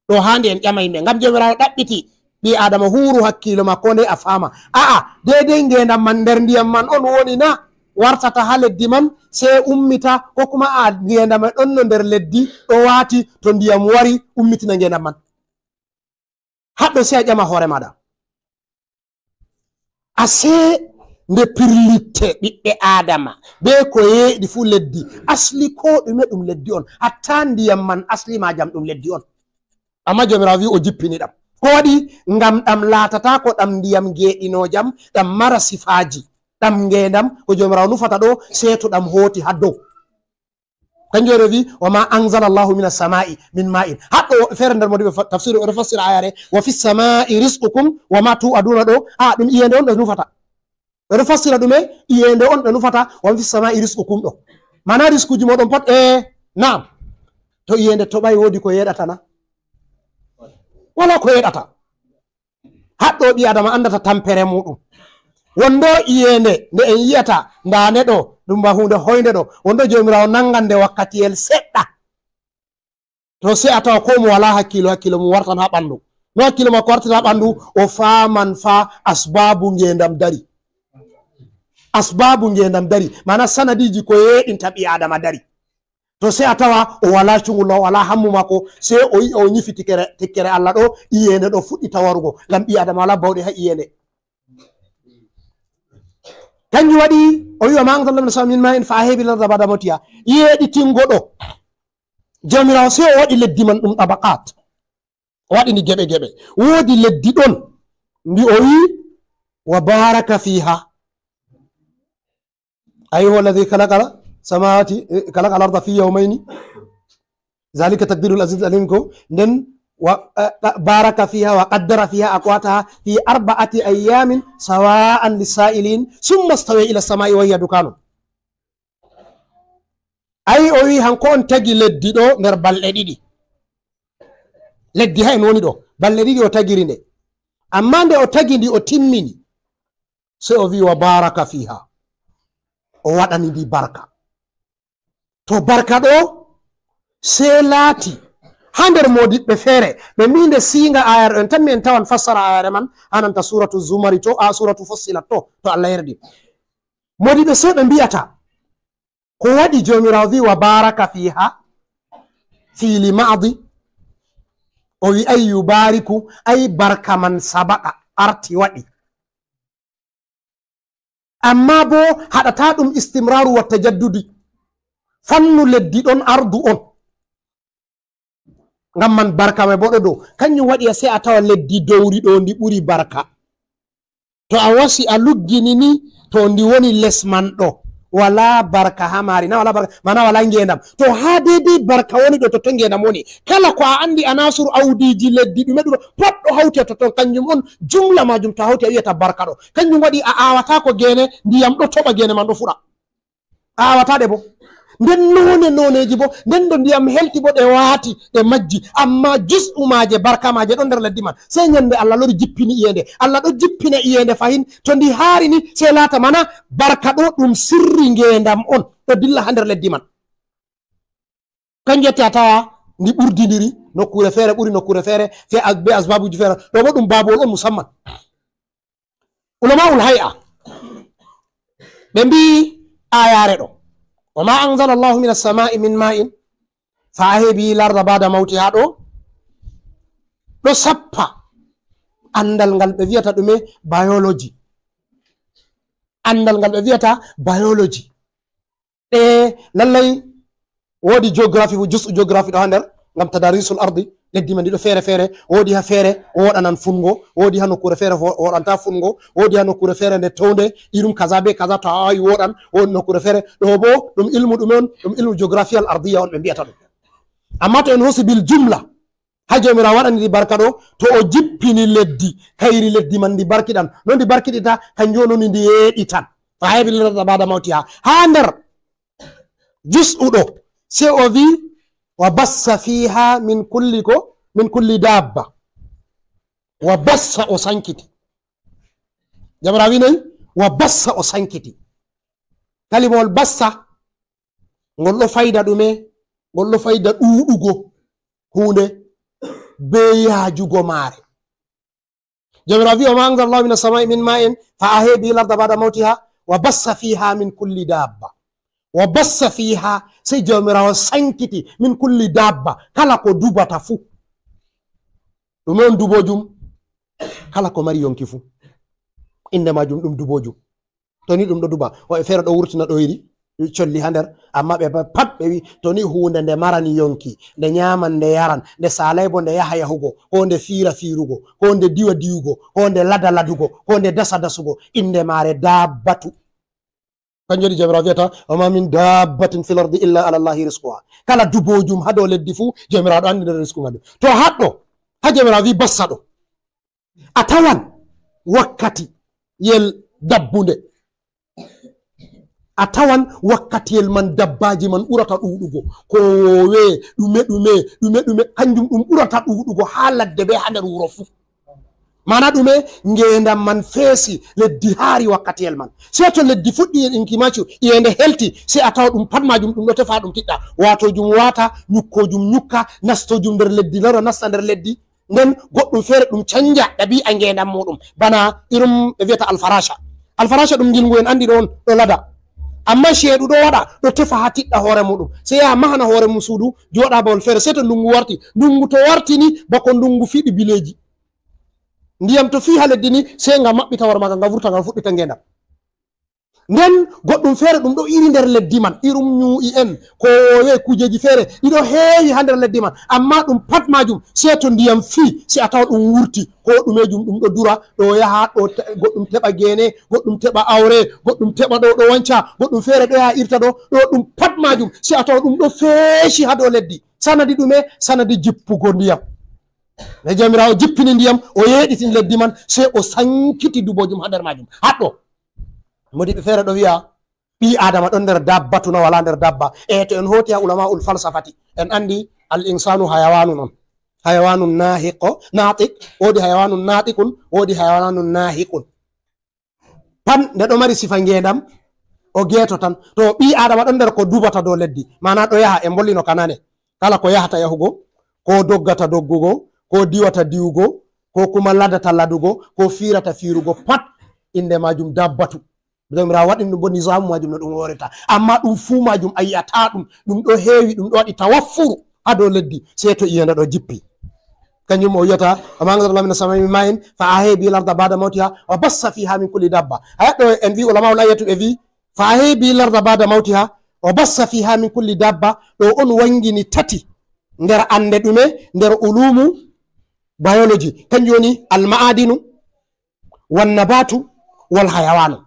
Ɗo haandi en ƴama yimɓe. Ngam Jawmiraawo ɗaɓɓiti ɓii Aadama huuru hakkiilo ma, koo ndey a faama. A'a, deydey ngeendam man nder ndiyam man on woni na? Wartata haa leddi man, sey ummita, koo kuma a'a, ngeendam man ɗon no nder leddi, ɗo waati, to ndiyam wari, ummitina ngeendam man. Haɗɗo sey a ƴama hoore maaɗa. Asee nde pirlitte ɓiɓɓe Aadama, be ko yeeɗi fuu leddi. Asli koo ɗume ɗum leddi on, hatta ndiyam man asli maajam ɗum leddi on. Amma Joomiraawo wi'i o jippini ɗam. Ko waɗi? Ngam ɗam laatataako ɗam ndiyam geeɗinoojam, ɗam mara sifaaji, ɗam ngeendam, ko Joomiraawo nufata ɗo, sey to ɗam hooti haa dow. Kanjum waɗi o wi'i, "Wa ma anzala Allahu mina samaa'i min maa'in." Haɗɗo woɓɓe feere nder moodiɓɓe fa-, tafsir, ɓe ɗo fassira ayare, "Wa fis samaa'i rizqukum wa ma tu'aduna" ɗo, a, ɗum iyeende on ɓe nufata. Ɓe ɗo fassira ɗume? Iyeende on ɓe nufata, "Wa fis samaa'i rizqukum" ɗo. Maana riskuuji mooɗon pat, e, naam. To iyeende toɓay, woodi ko yeeɗata na? Walaa ko yeeɗata. Haɗɗo ɓii Adama anndata tampere muuɗum. Wonɗo iyeende nde en yi'ata, ndaa nde ɗo, ɗum ba huunde hoynde ɗo. Wonɗo Joomiraawo nangan nde wakkatiyel seɗɗa. To sey a tawa koo mo walaa hakkiilo, hakkiilo mum wartan haa ɓanndu. No hakkiilo maako wartata haa ɓanndu, o faaman faa asbaabu ngeendam dari. Asbaabu ngeendam dari, maana sanadiiji ko yeeɗinta ɓii Adama dari. To sey a tawa o walaa cungullo, o walaa hammu maako, sey o yi'a o nyifi tikkere, tikkere Allah ɗo, iyeende ɗo fuɗɗita warugo, ngam ɓii Adama walaa bawɗe haa iyeende. Kanjum waɗi o wi'i, "Ma anzalna mina samaa'i min maa'in fa ahya bihi al-arda ba'da mawtiha." Iyeeɗitingo ɗo, Joomiraawo sey o waɗi leddi man ɗum tabaqat. O waɗi ndi geɓe geɓe. Woodi leddi ɗon, ndi o wi'i, "Wa baraka fiha." Ay huwa alladhi khalaqa samawati, eh, khalaqa al-arda fi yawmayni. Zalika taqdirul azizil alim ko. Nden wa, eh, baraka fiha wa qaddara fiha aqwataha fi arba'ati ayyamin sawa'an lis-sa'ilin. Summa stawa ila samai wa hiya dukanun. Ay o wi'i hanko on tagi leddi ɗo nder balɗe ɗiɗi. Leddi haa en woni ɗo, balɗe ɗiɗi o tagiri nde. Amma nde o tagi ndi o timmini, sey o wi'i, "Wa baraka fiha." O waɗani ndi barka. To barka ɗo, sey laati haa nder moodiɓɓe feere, ɓe mbi'i nde siiga ayare, en tammi en tawan fassara ayare man, haa nanta suratu Zumari to, a, suratu Fussilat to, to Allah yardi. Moodiɓɓe sey ɓe mbi'ata, ko waɗi Joomiraawo wi'i, "Wa baraka fiha," fiili maadi, o wi'i, "Ay yubariku," ay barka man sabaqa, arti waɗi. Amma boo haɗataa ɗum istimraaru wa tajaddudi. Fannu leddi ɗon ardu on. Ngam man barka may boo ɗo dow. Kanjum waɗi a sey a tawa leddi dowri ɗo ndi ɓuri barka. To a wasi a luggini ni, to ndi woni les man ɗo. Walaa barka haa maari. Na walaa barka, mana walaa ngeendam. To haa deydey barka woni ɗo, totton ngeendam woni. Kala ko a anndi Anasur awdiiji leddi ɗume ɗume, pat ɗo hawti haa totton. Kanjum on jumla maajum to a hawti a wi'ata barka ɗo. Kanjum waɗi a aawataako geene, ndiyam ɗo toɓa geene man ɗo fuɗa. A aawata ɗe bo. Nden noone nooneeji bo, nden ɗo ndiyam helti bo ɗe waati, ɗe majji. Amma jus'u maaje, barka maaje ɗon nder leddi man. Sey nyande Allah lori jippini iyeende. Allah ɗo jippina iyeende fahin. To ndi haari ni, sey laata mana barka ɗo ɗum sirri ngeendam on. Ɗo dilla haa nder leddi man. Kanjum waɗi a tawa ndi ɓurdindiri, nokkuure feere ɓuri nokkuure feere, fe as-, be asbaabuuji feere. Ɗo bo ɗum baabowol on musamman. Ulama'ul hay'a, ɓe mbi'i aayaare ɗo, "Wa ma anzala Allahu minas samaa'i min ma'in fa ahya bihi al-arda ba'da mawtiha" ɗo, ɗo sappa anndal ngal ɓe vi'ata ɗume biology. Anndal ngal ɓe vi'ata biology. E lallay, woodi geography, jus'u geography ɗo haa nder, ngam tadarisul ardi, leddi men ndi ɗo feere feere, woodi haa feere wooɗanan fungo, woodi haa nokkuure feere wo-, wooɗanta fungo, woodi haa nokkuure feere nde townde, irum kaza be kaza, to a awi wooɗan, woodi nokkuure feere. Ɗo bo ɗum ilmu ɗume on? Ɗum ilmu geography al ardiya on ɓe mbi'ata ɗum. Amma to en hoosi bil jumla, haa Joomiraawo waɗani ndi barka ɗo, to o jippini leddi, kayri leddi man ndi barkiɗan. No ndi barkiɗita, kanjum woni ndi yeeɗitan. Fa ahya bihi al-arda ba'da mawtiha. Haa nder jus'u ɗo, sey o wi, "Wa bassa fiha min kulli ko, min kulli dabba." Wa bassa, o sankiti. Joomiraawo wi noy? Wa bassa, o sankiti. Kalimawol bassa, ngol ɗo fayda ɗume? Ngol ɗo fayda ɗuuɗugo huunde be yaajugo maare. Joomiraawo wi, "Wa ma anzala Allahu minas samaa'i min ma'in fa ahya bihi al-arda ba'da mawtiha wa bassa fiha min kulli dabba." Wa bassa fiha, sey Joomiraawo sankiti min kulli dabba, kala ko dubata fuu. Ɗume on duboojum? Kala ko mari yonki fuu. Innde maajum ɗum duboojum. To ni ɗum ɗo duba, woɓɓe feere ɗo wurtina ɗoyri, colli haa nder, amma ɓe pat ɓe wi, to ni huunde nde marani yonki, nde nyaaman, nde yaran, nde saalay bo nde yaha yahugo, ko nde fiira fiirugo, ko nde diwa diwugo, ko nde lada ladugo, ko nde dasa dasugo, innde maare daabbatu. Kanjum waɗi Jawmiraawo wi'ata, "Wa ma min dabbatin fil ardi illa ala Allahi rizquha." Kala duboojum haa dow leddi fuu, Jawmiraawo ɗo anndi nder risku maajum. To haɗɗo, haa Jawmiraawo wi bassa ɗo. A tawan wakkati yel dabbunde. A tawan wakkatiyel man dabbaaji man ɓurata ɗuuɗugo. Ko woowe, ɗume, ɗume, ɗume, ɗume, kanjum ɗum ɓurata ɗuuɗugo haa ladde bee haa nder wuro fuu. Maana ɗume? Ngeendam man feesi, leddi haari wakkatiyel man. Sey to leddi fuɗɗi inki maccu, iyeende helti, sey a tawa ɗum pat maajum ɗum ɗo tefa ɗum tiɗɗa. Waato jum waata, nyukko jum nyukka, nasto jum nder leddi, lora nasta nder leddi. Nden goɗɗum feere ɗum canja ɗabi'a ngeendam muuɗum. Bana irum ɓe wi'ata alfarasha. Alfarasha ɗum ngilngu en anndi ɗo on, ɗo lada. Amma ceeɗu ɗo waɗa, ɗo tefa haa tiɗɗa hoore muuɗum. Sey yaha mahana hoore mum suudu, jooɗa bawol feere. Sey to ndungu warti. Ndungu to warti ni, bako ndungu fiɗi bileeji. Ndiyam to fii haa leddi ni, sey nga maɓɓita hoore maaga, nga vurta, nga fuɗɗita ngeendam. Nden goɗɗum feere ɗum ɗo iri nder leddi man, irum nyu'i en, ko woowe kujeeji feere, ɗi ɗo heewi haa nder leddi man. Amma ɗum pat maajum, sey to ndiyam fii, sey a tawa ɗum wurti, ko ɗumejum ɗum ɗo dura, ɗo yaha, ɗo te-, goɗɗum teɓa geene, goɗɗum teɓa awre, goɗɗum teɓa ɗo, ɗo wanca, goɗɗum feere ɗo yaha irta ɗo, ɗo ɗum pat maajum, sey a tawa ɗum ɗo feeci haa dow leddi. Sanadi ɗume? Sanadi jippugo ndiyam. Nde Jawmiraawo jippini ndiyam, o yeeɗitini leddi man, sey o sankiti duboojum haa nder maajum. Haɗɗo. Moodiɓɓe feere ɗo wi'a, ɓii Aadama ɗon nder dabbatu na walaa nder dabba? E to en hooti haa ulama'ul falsafati, en anndi al insaanu hayawaanun on. Hayawaanun naahiqo, naatiq, woodi hayawaanun naatiqun, woodi hayawaanun naahiqun. Pat nde ɗo mari sifa ngeendam, o geeto tan. To ɓii Aadama ɗon nder ko dubata dow leddi, maana ɗo yaha, e mbolino ka nane. Kala ko yahata yahugo, ko doggata doggugo, ko diwata diwugo, ko kuma ladata ladugo, ko fiirata fiirugo, pat innde maajum dabbatu. Jawmiraawo waɗini ɗum bo nizaamu maajum no ɗum hoorata. Amma ɗum fuu maajum a yi'ataa ɗum, ɗum ɗo heewi, ɗum ɗo waɗi tawaffuru haa dow leddi, sey to iyeende ɗo jippi. Kanjum o wi'ata, "Wa ma anzala Allahu minas samaa'i min ma'in fa ahya bihi al-arda ba'da mawtiha wa bassa fiha min kulli dabba." Haa ɗo en vi ulama'ul ayatu ɓe vi, "Fa ahya bihi al-arda ba'da mawtiha wa bassa fiha min kulli dabba." Ɗo on wangini tati nder annde ɗume? Nder ulumu biology. Kanjum woni al-ma'adinu, wan nabatu, wal hayawanu.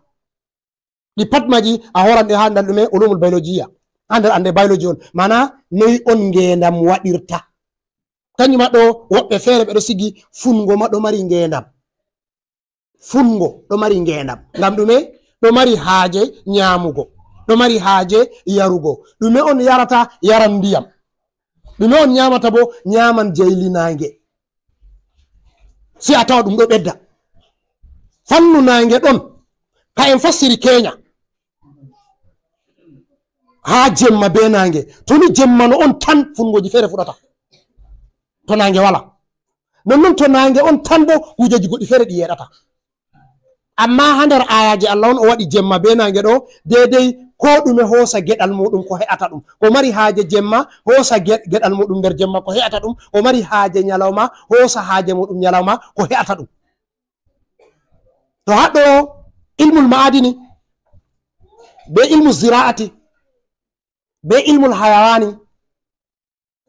Ɗi pat maaji a hooran ɗi haa nder ɗume? Ulumul biologiya. Haa nder annde biology on. Maana, noy on ngeendam waɗirta? Kanjum ma ɗo, woɓɓe feere ɓe ɗo sigi, fungo ma ɗo mari ngeendam. Fungo ɗo mari ngeendam. Ngam ɗume? Ɗo mari haaje nyaamugo. Ɗo mari haaje yarugo. Ɗume on yarata? Yaran ndiyam. Ɗume on nyaamata bo? Nyaaman jayli naange. Sey a tawa ɗum ɗo ɓedda. Fannu naange ɗon. Ka en fassiri keenya. Haa jemma be naange. To ni jemma no on tan, fungooji feere fuɗata. To naange wala. Nonnon to naange on tan bo, kuujeji goɗɗi feere ɗi yeeɗata. Amma haa nder aayaaje Allah on o waɗi jemma be naange ɗo, deydey koo ɗume hoosa geɗal muuɗum ko he'ata ɗum. Ko mari haaje jemma, hoosa ge-, geɗal muuɗum nder jemma ko he'ata ɗum. Ko mari haaje nyalawma, hoosa haaje muuɗum nyalawma ko he'ata ɗum. To haɗɗo ilmul ma'adini, be ilmu zira'ati, be ilmul hayawani,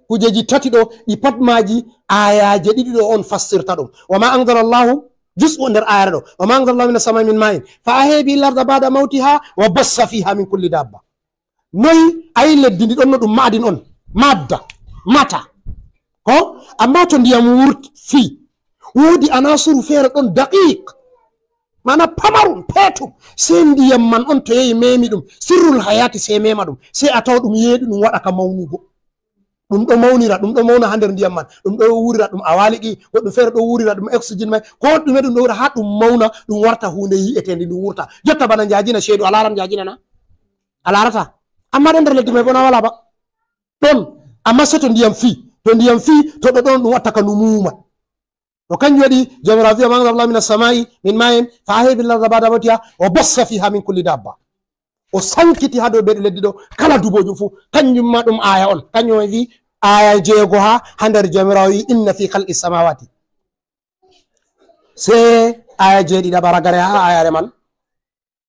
kujeji tati ɗo, ɗi pat maaji aayaaje ɗiɗi ɗo on fassirta ɗum. Wa ma anzala Allahu, juz'u nder ayare ɗo. Wa ma anzala Allahu minas samai min ma'in. Fa ahya bihi al-arda ba'da mawtiha wa bassa fiha min kulli dabba. Noy ayi leddi ndi ɗon no ɗum ma'adin on. Madda. Mata. Ko? Amma to ndiyam wurti, fii. Woodi anasuru feere ɗon daqiq. Mana pamarum, peetum. Sey ndiyam man on to yehi memi ɗum. Sirrul hayati sey mema ɗum. Sey a tawa ɗum yeeɗi ɗum waɗa ka mawnugo. Ɗum ɗo mawnira, ɗum ɗo mawna haa nder ndiyam man. Ɗum ɗo wurira ɗum awaliki, goɗɗum feere ɗo wurira ɗum oxygène may. Ko ɗume ɗum ɗo wura haa ɗum mawna, ɗum warta huunde yi'eteende, ɗum wurta. Jotta bana njaajina ceeɗu, a laaran njaajina na? A laarata. Amma ɗon nder leddi may bo na wala ba. Ɗon. Amma sey to ndiyam fii. To ndiyam fii, to ɗo ɗon ɗum watta ka numuuma. To kanjum waɗi Jawmiraawo wi'a, "Ma anzala Allahu minas samai min ma'in fa ahya bihi al-arda ba'da mawtiha wa bassa fiha min kulli dabba." O sankiti haa dow beɗe leddi ɗo kala duboojum fuu. Kanjum ma ɗum aaya on. Kanjum on wi aaya jeego haa, haa nder Jawmiraawo wi, "Inna fi khalqi samawati." Sey aaya jeeɗiɗaɓa ragare haa ayare man.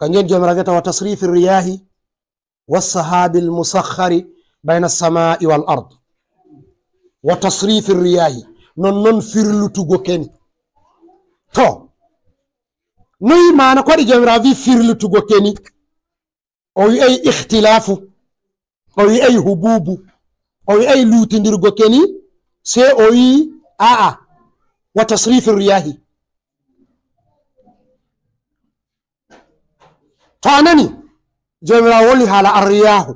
Kanjum Joomiraawo wi'ata, "Wa tasrifi riyahi wa sahabil musakhkhari bayna samai wal ard." Wa tasrifi riyahi, non non firlutugo keni. To, noy maana ko waɗi Joomiraawo wi firlutugo keni? O wi'ay ikhtilafu, o wi'ay hububu, o wi'ay lutindirgo keni, sey o wi a'a, wa tasrifi riyahi. To a nani, Joomiraawo woli haala arriyahu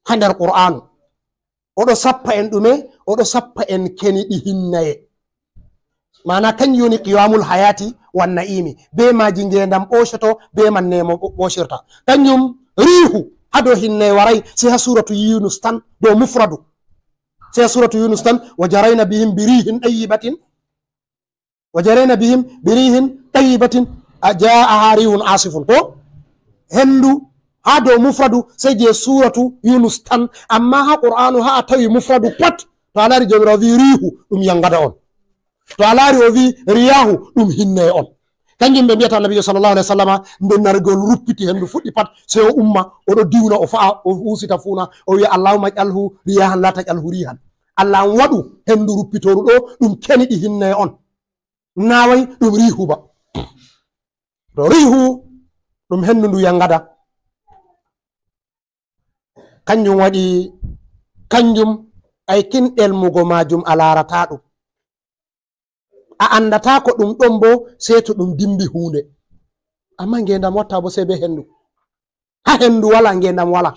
haa nder Qur'aanu. Oɗo sappa en ɗume? Oɗo sappa en keni ɗi hinnaye. Maana kanjum woni qiwamul hayati wan na'imi. Be maaji ngeendam ɓoocoto, be man neema ɓo-, ɓoocirta. Kanjum riihu haa dow hinnaye waray, sey haa suuratu Yunus tan, dow mufradu. Sey haa suuratu Yunus tan, "Wa jarayna bihim bi rihin ɗayyibatin." "Wa jarayna bihim bi rihin ɗayyibatin, a ja'aha rihun asifun." Ko henndu haa dow mufradu, sey je suuratu Yunus tan. Amma haa Qur'aanu, haa a tawi mufradu pat, to a laari Joomiraawo wi riihu, ɗum yangada on. To a laari o wi riyahu, ɗum hinnaye on. Kanjum ɓe mbiyata Annabiijo sallallahu alaihi wasallama, nde nargol ruppiti henndu fuɗɗi pat, sey o umma, oɗo diwna, o fa'a, o husita fuuna, o wi'a, "Allahumma ij'alhu riyahan la taj'alhu rihan." Allah, an waɗu henndu ruppitooru ɗo, ɗum keni ɗi hinnaye on. Naaway ɗum riihu ba. To riihu, ɗum henndu ndu yangada. Kanjum waɗi, kanjum ay kin ɗelmugo maajum a laarataa ɗum. A anndataa ko ɗum ɗon bo, sey to ɗum dimbi huunde. Amma ngeendam watta bo sey be henndu. Haa henndu wala, ngeendam wala.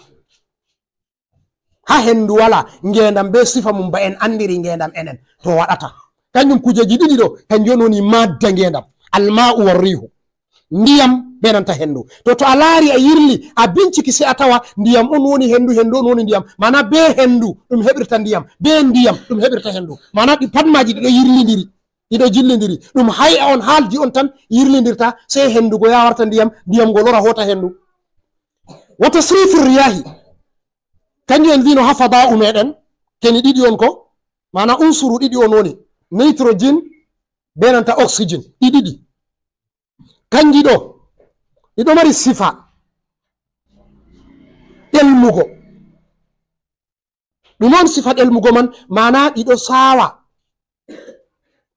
Haa henndu wala, ngeendam be sifa mum ba en anndiri ngeendam enen. To waɗata. Kanjum kujeji ɗiɗi ɗo, kanjum woni madda ngeendam. Alma'u war rihu. Ndiyam be nanta henndu. To, to a laari, a yirli, a binciki, sey a tawa ndiyam on woni henndu, henndu on woni ndiyam. Maana be henndu ɗum heɓirta ndiyam, be ndiyam ɗum heɓirta henndu. Maana ɗi pat maaji ɗiɗo yirlindiri, ɗiɗo jillindiri. Ɗum hay'a on, haalji on tan yirlindirta, sey henndu go yaha warta ndiyam, ndiyam go lora hoota henndu. Wa tasrifi riyahi. Kanjum en wino haa fada'u meɗen, keni ɗiɗi on ko? Maana unsuru ɗiɗi on woni, nitrogen be nanta oxygen, ɗi ɗiɗi. Kanji ɗo, ɗiɗo mari sifa ɗelmugo. Ɗum on sifa ɗelmugo man, maana ɗiɗo saawa.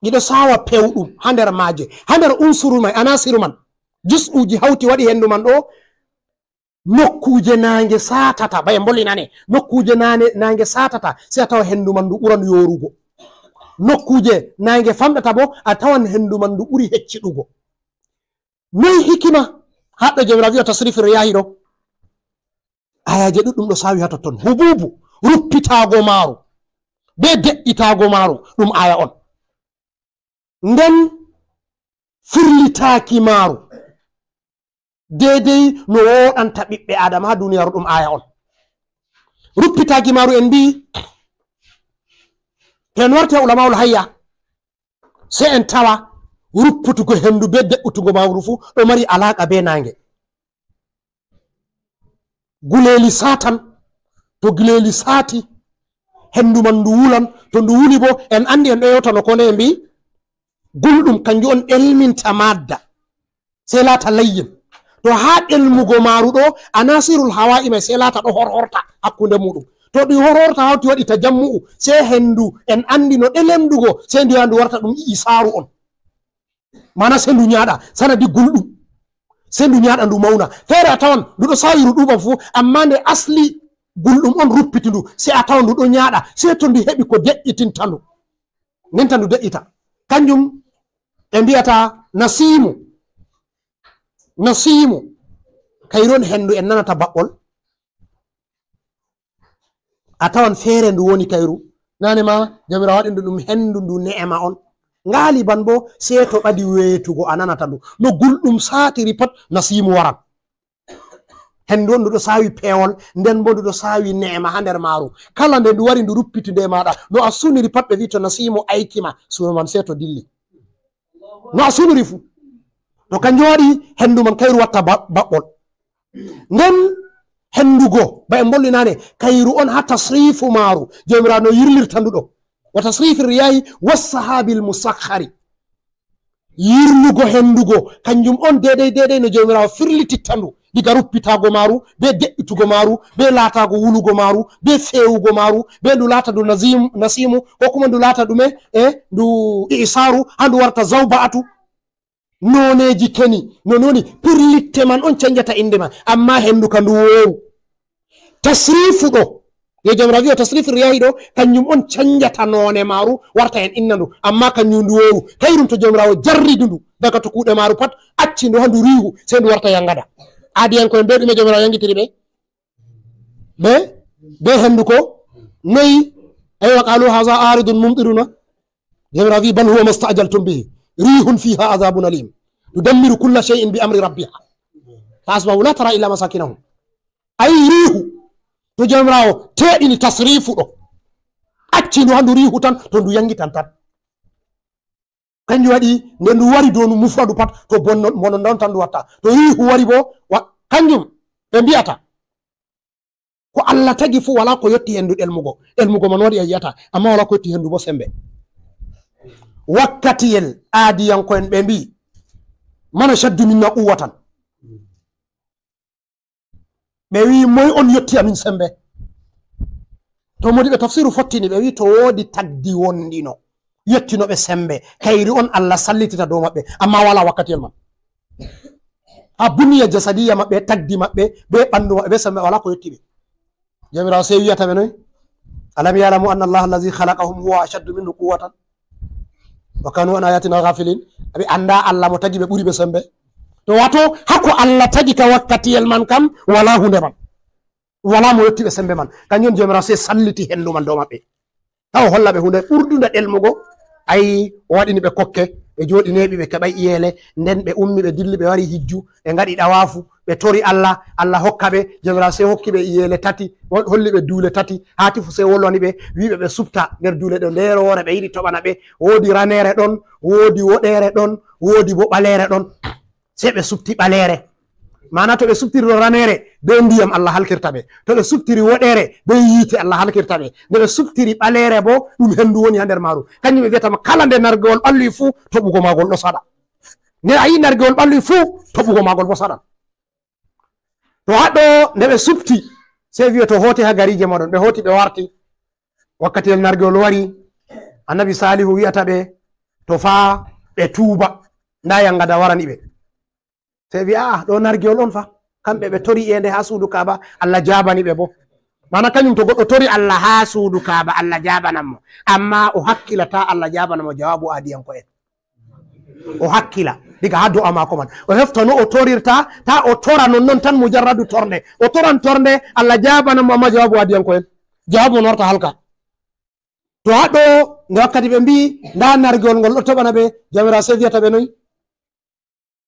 Ɗiɗo saawa pewɗum haa nder maaje, haa nder unsuru may, anasiru man. Jus'uuji hawti waɗi henndu man ɗo, nokkuuje naange saatata, ba en mbolli nane, nokkuuje naane-, naange saatata, sey a tawa henndu man ndu ɓuran yoorugo. Nokkuuje naange famɗata bo, a tawan henndu man ndu ɓuri hecciɗugo. Noy hikima? Haɗɗo Joomiraawo wi'a tasrifi riyahi ɗo. Ayaaje ɗuɗɗum ɗo saawi haa totton. Hububu, ruppitaago maaru, be de'itaago maaru, ɗum aya on. Nden firlitaaki maaru, deydey no wooɗanta ɓiɓɓe Aadama haa duniyaaru, ɗum aya on. Ruppitaaki maaru en mbi'i, to en warti haa ulama'ul hayya, sey en tawa rupputugo henndu be de'utugo maaru fuu ɗo mari alaaqa be naange. Guleeli saatan, to guleeli saati, henndu man ndu wulan, to ndu wuli bo, en anndi, en ɗo yewtano ko nde en mbi'i, gulɗum kanjum on ɗelminta madda, sey laata layyin. To haa ɗelmugo maaru ɗo, anasirul hawa'i may sey laata ɗo horhorta hakkunde muuɗum. To ɗi horhorta hawti waɗi tajammu'u, sey henndu en anndi no ɗelemdugo, sey ndu yaha ndu warta ɗum i'isaaru on. Maana sey ndu nyaaɗa, sanadi gulɗum. Sey ndu nyaaɗa, ndu mawna. Feere a tawan ndu ɗo saawi ruɗuɓam fuu, ammaa nde asli gulɗum on ruppiti ndu, sey a tawan ndu ɗo nyaaɗa, sey to ndu heɓi ko de'itinta ndu. Nden tan ndu de'ita. Kanjum ɓe mbi'ata nasiimu. Nasiimu. Kayru on henndu en nanata baɓɓol. A tawan feere ndu woni kayru. Nane ma, Joomiraawo waɗi ndu ɗum henndu ndu ne'ema on. Ngaaliban bo, sey to ɓadi weetugo a nanata ndu. No gulɗum saatiri pat, nasiimu waran. Henndu on ndu ɗo saawi peewol, nden bo ndu ɗo saawi ne'ema haa nder maaru. Kala nde ndu wari ndu ruppiti nde maaɗa, no a suniri pat ɓe wi'i to nasiimu ayki ma, suno man sey to dilli. No a suniri fuu. To kanjum waɗi henndu man kayru watta ba-, baɓɓol. Nden henndu go, ba en mbolli nane, kayru on haa tasriifu maaru, Joomiraawo no yirlirta ndu ɗo. Wa tasrifi riyahi was sahabil musakhkhari. Yirlugo henndu go, kanjum on deydey, deydey no Joomiraawo firlititta ndu. Diga ruppitaago maaru, be de'itugo maaru, be laataago wulugo maaru, be feewugo maaru, be ndu laata ndu nasimu, nasimu, ko kuma ndu laata ɗume, e ndu i'isaaru, haa ndu warta zawba'atu. Nooneeji keni, no noni, pirlitte man on canjata innde man, amma hendu ka ndu woowu. Tasrifu ɗo, yo Jawmiraawo wi'o tasrifu riyahi ɗo, kanjum on canjata noone maaru, warta en inna ndu, amma kanjum ndu woowu. Kayrum to Jawmiraawo jarridu ndu daga to kuuɗe maaru pat, acci ndu haa ndu riihu, sey ndu warta yangada. Aadiyanko'en be ɗume Jawmiraawo yangitiri ɓe? Be, be hendu ko? Noyi? Aywa, qaalu haza aaridun mumtiruna. Jawmiraawo wi'i, "Bal huwa masta'jaltum bihi. Rihun fiha azabun alim. Tudammiru kulla shay'in bi amri rabbiha. Fa asbahu la tara illa masakinahum." Ay riihu. To Jawmiraawo teɗini tasrifu ɗo. Acci ndu haa ndu riihu tan, to ndu yangitan tan. Kanjum waɗi nde ndu wari dow ndu mufradu pat, to bonno, mono ndon tan ndu watta. To riihu wari bo, wa-, kanjum ɓe mbi'ata. Ko Allah tagi fuu, walaa ko yotti hendu ɗelmugo. Ɗelmugo man waɗi a yi'ata, amma walaa ko yotti hendu bo sembe. Wakkatiyel aadiyanko'en ɓe mbi'i, "Man ashaddu minna quwwatan." Ɓe wi'i, "Moy on yotti amin sembe?" To modiɓe tafsiru fottini, ɓe wi'i, "To woodi tagdi wondino, yottino ɓe sembe, kayri on Allah sallitita dow maɓɓe, amma walaa wakkatiyel man." Haa buniya jasadiya maɓɓe, tagdi maɓɓe, be ɓandu maɓɓe, be sembe, walaa ko yotti ɓe. Jawmiraawo sey wi'ata ɓe noy? "Alam ya'lamu anna Allah allazi khalaqahum huwa ashaddu minhu quwwatan wa kanu an ayatina ghafilin." Ɓe annda Allah mo tagi ɓe ɓuri ɓe sembe. To wato, haa ko Allah tagi ka wakkatiyel man kam, walaa hunde man. Walaa mo yotti ɓe sembe man. Kanjum on Jawmiraawo sey salliti hendu man dow maɓɓe. Haa o holla ɓe hunde ɓurdunde ɗelmugo. Ay, o waɗini ɓe kokke, ɓe jooɗi neeɓi, ɓe keɓay iyeele. Nden ɓe ummi, ɓe dilli, ɓe wari hijju, ɓe ngaɗi ɗawaafu, ɓe tori Allah, Allah hokka ɓe. Jawmiraawo sey hokki ɓe iyeele tati, o holli ɓe duule tati. Haatifu sey wolwani ɓe, wi'i ɓe ɓe supta nder duule ɗe, nde woore ɓe yiɗi toɓana ɓe. Woodi raneere ɗon, woodi woɗeere ɗon, woodi bo ɓaleere ɗon. Sey ɓe supti ɓaleere. Maana to ɓe suptiri ɗo raneere, be ndiyam Allah halkirta ɓe. To ɓe suptiri woɗeere, be yiite Allah halkirta ɓe. Nde ɓe suptiri ɓaleere bo, ɗum hendu woni haa nder maaru. Kanjum ɓe vi'ata ma kala nde nargewol ɓalwi fuu, toɓugo maagol ɗo saɗa. Nde a yi'i nargewol ɓalwi fuu, toɓugo maagol bo saɗan. To haa ɗo nde ɓe supti, sey wi'o to hooti haa gariije mooɗon. Ɓe hooti ɓe warti. Wakkati el nargewol wari, Annabi Saalihu wi'ata ɓe, to faa ɓe tuuba, ndaa yangada warani ɓe. Sey wi'a, "Aa, ɗo nargewol on fa." Kamɓe ɓe tori iyende haa suudu Kaaba, Allah jaabani ɓe bo. Maana kanjum to goɗɗo tori Allah haa suudu Kaaba, Allah jaabanan mo. Amma o hakkila taa Allah jaabana mo jawaabu aadiyanko'en. O hakkila diga haa do'a maako man. O hefta no o torirta, taa o tora nonnon tan mujarradu tornde. O toran tornde, Allah jaabanan mo, amma jawaabu aadiyanko'en. Jawaabu on warta halka. To haa ɗo, nde wakkati ɓe mbi'i, "Ndaa nargewol ngol ɗo toɓana ɓe," Jawmiraawo sey vi'ata ɓe noy?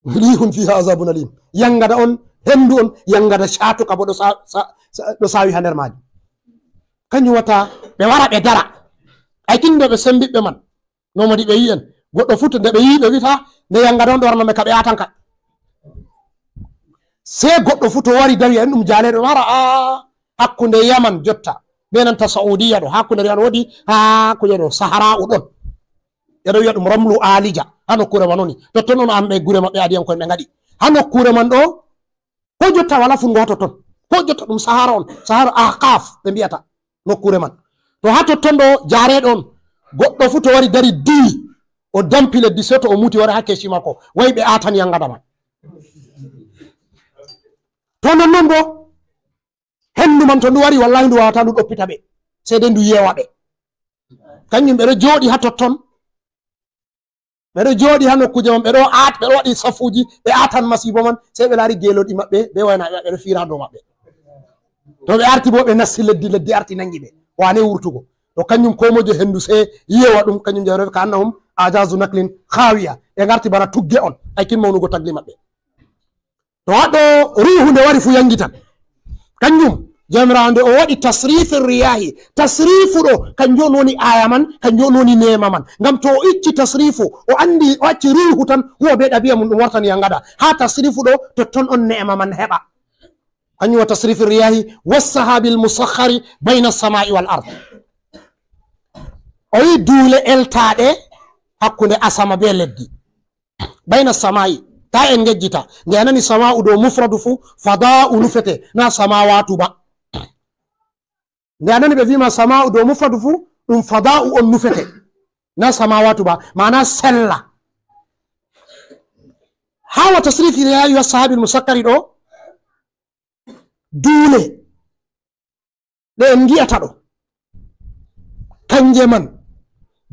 "Rihun fiha azabun alim." Yangada on, hendu on, yangada caatuka bo ɗo sa-, sa-, sa-, ɗo saawi haa nder maaji. Kanjum watta ɓe wara ɓe dara. Ay kinno ɓe sembiɗɓe man. No modi ɓe yi'en. Goɗɗo fuu to nde ɓe yi'i ɓe wi'ata, nde yangada on ɗo warno ɓe ka ɓe aatanka. Sey goɗɗo fuu to wari dari, en ɗum jaaleeɗo, wara, aa, hakkunde Yaman jotta, be nanta Saudiya ɗo, hakkunde Yaman woodi, haa kuje ɗo, Sahara'u ɗon. Ɓe ɗo wi'a ɗum Ramlu Alija, haa nokkuure man woni. Totton on an ɓe gure maɓɓe aadiyanko'en ɓe ngaɗi. Haa nokkuure man ɗo, ko jotta walaa fungo haa totton. Ko jotta ɗum Sahara on, Sahara Ahqaf ɓe mbi'ata nokkuure man. To haa totton ɗo jaareeɗo on, goɗɗo fuu to wari dari diwi, o dampi leddi, sey to o muti wara haa keesi maako. Wayi ɓe aatan yangada man. To nonnon bo, hendu man to ndu wari, wallahi ndu waawataa ndu ɗoppita ɓe. Sey dai ndu yewa ɓe. Kanjum ɓe ɗo jooɗi haa totton. Ɓe ɗo jooɗi haa nokkuuje man, ɓe ɗo aat-, ɓe ɗo waɗi safuuji, ɓe aatan masiibo man, sey ɓe laari geelooɗi maɓɓe, be waynaaɓe maɓɓe ɗo fiira dow maɓɓe. To ɓe arti bo, ɓe nasti leddi, leddi arti nangi ɓe. Waane wurtugo. To kanjum ko mojo hendu sey yewa ɗum, kanjum jawre ka annahum ajazu naklin khawiya. Ɓe ngarti bana tugge on, ay kin mawnugo tagdi maɓɓe. To haa ɗo ruuhu nde wari fu yangitan. Kanjum, Jawmiraawo nde o waɗi tasrifin riyahi. Tasrifu ɗo, kanjum on woni aya man, kanjum on woni neema man. Ngam to o icci tasrifu, o andi, o acci ruuhu tan, huwa be ɗabi'a mum ɗum wartan yangada. Haa tasrifu ɗo, totton on neema man heɓa. Kanjum wa tasrifin riyahi, wassahabil musakhkhari bayna samai wal ard. O yi duule eltaaɗe hakkunde asama be leddi. Bayna samai. Ta en ngejjita. Nde a nani sama'u dow mufradu fu, fada'u nufete, na samawatu ba. Nde a nani ɓe wiima sama'u dow mufradu fu, ɗum fada'u on nufete, na samawatu ba, maana sella. Haa wa tasrifi riyayi wa sahabil musakkari ɗo, duule ɗe en ngi'ata ɗo, kanje man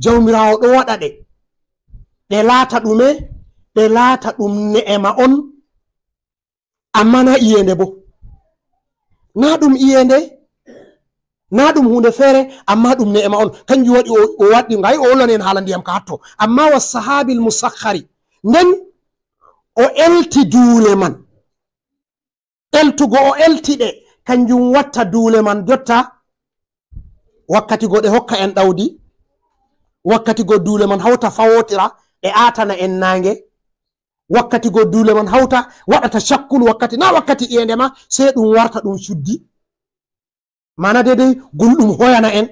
Jawmiraawo ɗo waɗa ɗe, ɗe laata ɗume? Ɗe laata ɗum ne'ema on, amma na iyeende bo. Na ɗum iyeende, na ɗum huunde feere, amma ɗum ne'ema on. Kanjum waɗi o, o waɗi, ngay o hollani en haala ndiyam ka hatto. Amma wa sahabil musakhkhari, nden o elti duule man. Eltugo o elti ɗe, kanjum watta duule man jotta. Wakkati go ɗe hokka en ɗawdi, wakkati go duule man hawta fawotira, ɗe aatana en naange, wakkati go duule man hawta waɗata shakkul, wakkati na wakkati iyeende ma, sey ɗum warta ɗum cuddi. Maana deydey gulɗum hoyana en.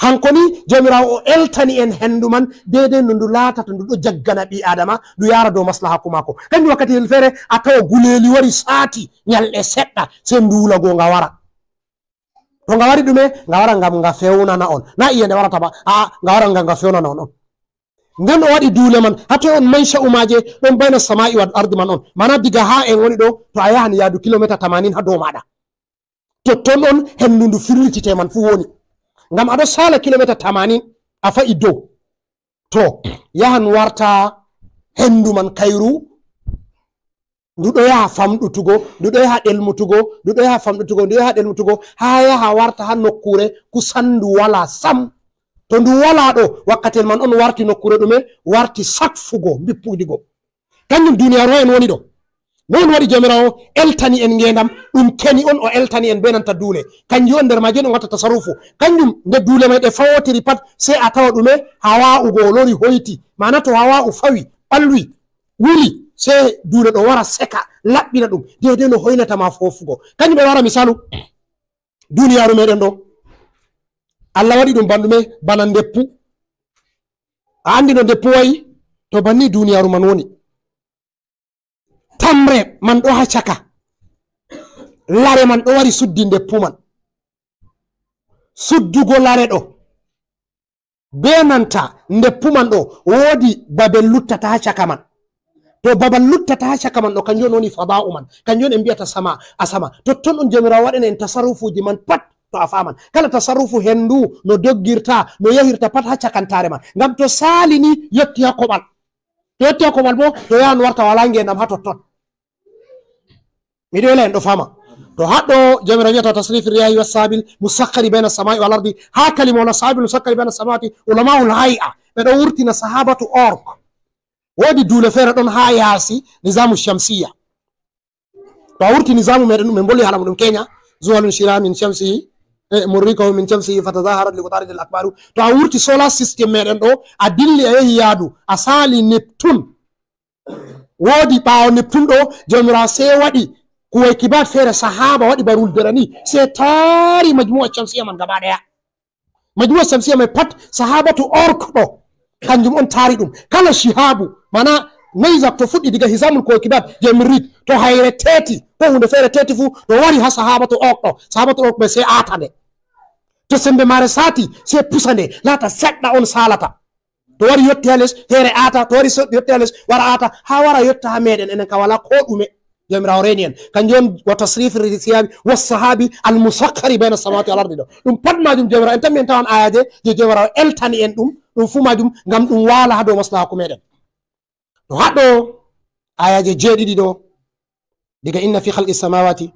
Hanko ni Jawmiraawo o eltani en hendu man deydey no ndu laatata, ndu ɗo jaggana ɓii Aadama, ndu yaara dow maslahaaku maako. Kanjum wakkati hel feere a tawa guleeli wari saati nyalɗe seɗɗa, sey nduula go nga wara. To nga wari ɗume? Nga wara ngam nga fewnana on. Na iyeende warata ba, a'a, nga wara ngam nga fewnana on on. Nden o waɗi duule man, haa toy on mansha'u maaje? Ɗon bayna sama'i wal ardi man on. Maana diga haa en woni ɗo, to a yahan yaadu kilomita tamanin haa dow maaɗa. Totton on hendu ndu firlitite man fuu woni. Ngam a ɗo saala kilomita tamanin, a fa'i dow. To, yahan warta hendu man kayru, ndu ɗo yaha famɗutugo, ndu ɗo yaha ɗelmutugo, ndu ɗo yaha famɗutugo, ndu ɗo yaha ɗelmutugo, haa yaha warta haa nokkuure kusan ndu walaa sam. To ndu walaa ɗo, wakkatel man on warti nokkuure ɗume? Warti sakfugo, mbippudigo. Kanjum duniyaaru haa en woni ɗo. Non waɗi Jawmiraawo eltani en ngeendam, ɗum keni on o eltani en bee nanta duule. Kanjum on nder maaje on watta tasarrufu. Kanjum nde duule may ɗe fawotiri pat, sey a tawa ɗume? Hawa'u go o lori hoyti. Maana to hawa'u fawi, ɓalwi, wuli, sey duule ɗo wara seka, laɓɓina ɗum, deydey no hoynata ma foofugo. Kanjum ɓe wara misaalu, duniyaaru meɗen ɗo, Allah waɗi ɗum bandume bana ndeppu. A andi no ndeppu wa'i? To banni duniyaaru man woni. Tamre man ɗo haa caka. Lare man ɗo wari suddi ndeppu man. Suddugo lare ɗo bee nanta ndeppu man ɗo, woodi babel luttata haa caka man. To babal luttata haa caka man ɗo, kanjum on woni fada'u man. Kanjum on en mbi'ata sama, asama. Totton on Jawmiraawo waɗana en tasarrufuuji man pat, to a faaman. Kala tasarrufu hendu no doggirta, no yahirta pat haa cakantaare man. Ngam to saali ni, yotti haa koɓal. To yotti haa koɓal boo, to yahan warta walaa ngeendam haa totton. Miɗo ela en ɗo faama. To haɗɗo Jawmiraawo wi'ata tasrifi riyahi wa sahabil musakhkhari bayna samai wal ardi, haa kalima wala sahabil musakhkhari bayna samawati, ulama'ul hay'a, ɓe ɗo wurtina sahabatu ork. Woodi duule feere ɗon haa yaasi nizamu shamsiya. To a wurti nizamu meɗen ɗum, min bolli haala muɗum Kenya, zuwalun shira min shamsihi, e murrikahu min shamsihi, fatazaharat li utarid al akbaru. To a wurti solar system meɗen ɗo, a dilli a yehi yaadu, a saali Neptune. Woodi ɓaawo Neptune ɗo, Jawmiraawo sey waɗi kuwaykibat feere, sahaba waɗi ba ruldere ni, sey taari majmu'a shamsiya man gaba ɗaya. Majmu'a shamsiya mai pat, sahabatu ork ɗo, kanjum on taari ɗum. Kala shihabu, mana nayzak to fuɗɗi diga hizamul kokibat je mirrik, to hayre teeti, ko hunde feere teeti fu, to wari ha sahabatu ork ɗo, sahabatu ork ɓe sey aata nde. To sembe mare saati, sey pusa nde, laata seɗɗa on salata. To wari yotti ha les, feere aata, to wari so-, yotti ha les, wara aata, ha wara yotta ha meɗen, enen ka wala ko ɗume. Jawmiraawo reeni en. Kanjum on wa tasrifi siyabi wa sahabi al musakhkhari bayna samawati wal ardi ɗo. Ɗum pat majum Jawmiraawo, en tammi en tawan ayaje je Jawmiraawo eltani en ɗum, ɗum fu majum ngam ɗum waala ha dow maslahaku meɗen. To haɗɗo ayaje jeeɗiɗi ɗo, diga inna fi khalqi samawati,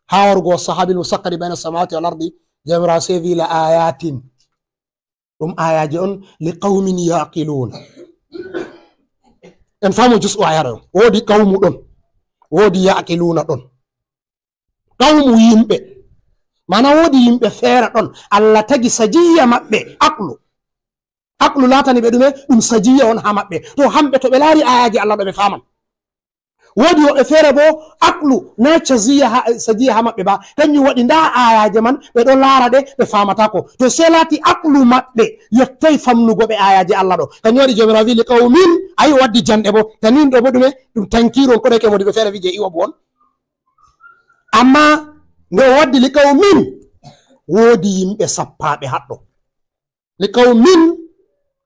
ha warugo wa sahabi al musakhkhari bayna samawati wal ardi, Jawmiraawo sey vi la ayatin. Ɗum ayaje on li qawmin yaqiluna. En faamu juz'u aya ɗon. Woodi qawmu ɗon. Woodi yaqiluna ɗon. Qawmu yimɓe. Mana woodi yimɓe feere ɗon. Allah tagi sajiya maɓɓe aqlu. Aqlu laatani ɓe ɗume? Ɗum sajiya on ha maɓɓe. To hamɓe to ɓe laari ayaji Allah ɗo ɓe faaman. Woodi woɓɓe feere boo, aqlu na caziya ha, sajiya ha maɓɓe ba. Kanjum waɗi ndaa aayaaje man, ɓe ɗo laara ɗe, ɓe faamata ko. To sey laati aqlu maɓɓe yottay famnugo ɓe aayaaje Allah ɗo. Kanjum waɗi Jawmiraawo wi'i, "Li qawmin", ayi o waddi janɗe boo. Tanin ɗo boo ɗume? Ɗum tankiiru on, ko ɗo ke moodiɓɓe feere wi'i je iwa buwon. Ammaa nde o waddi "li qawmin", woodi yimɓe sappaaɓe haɗɗo. "Li qawmin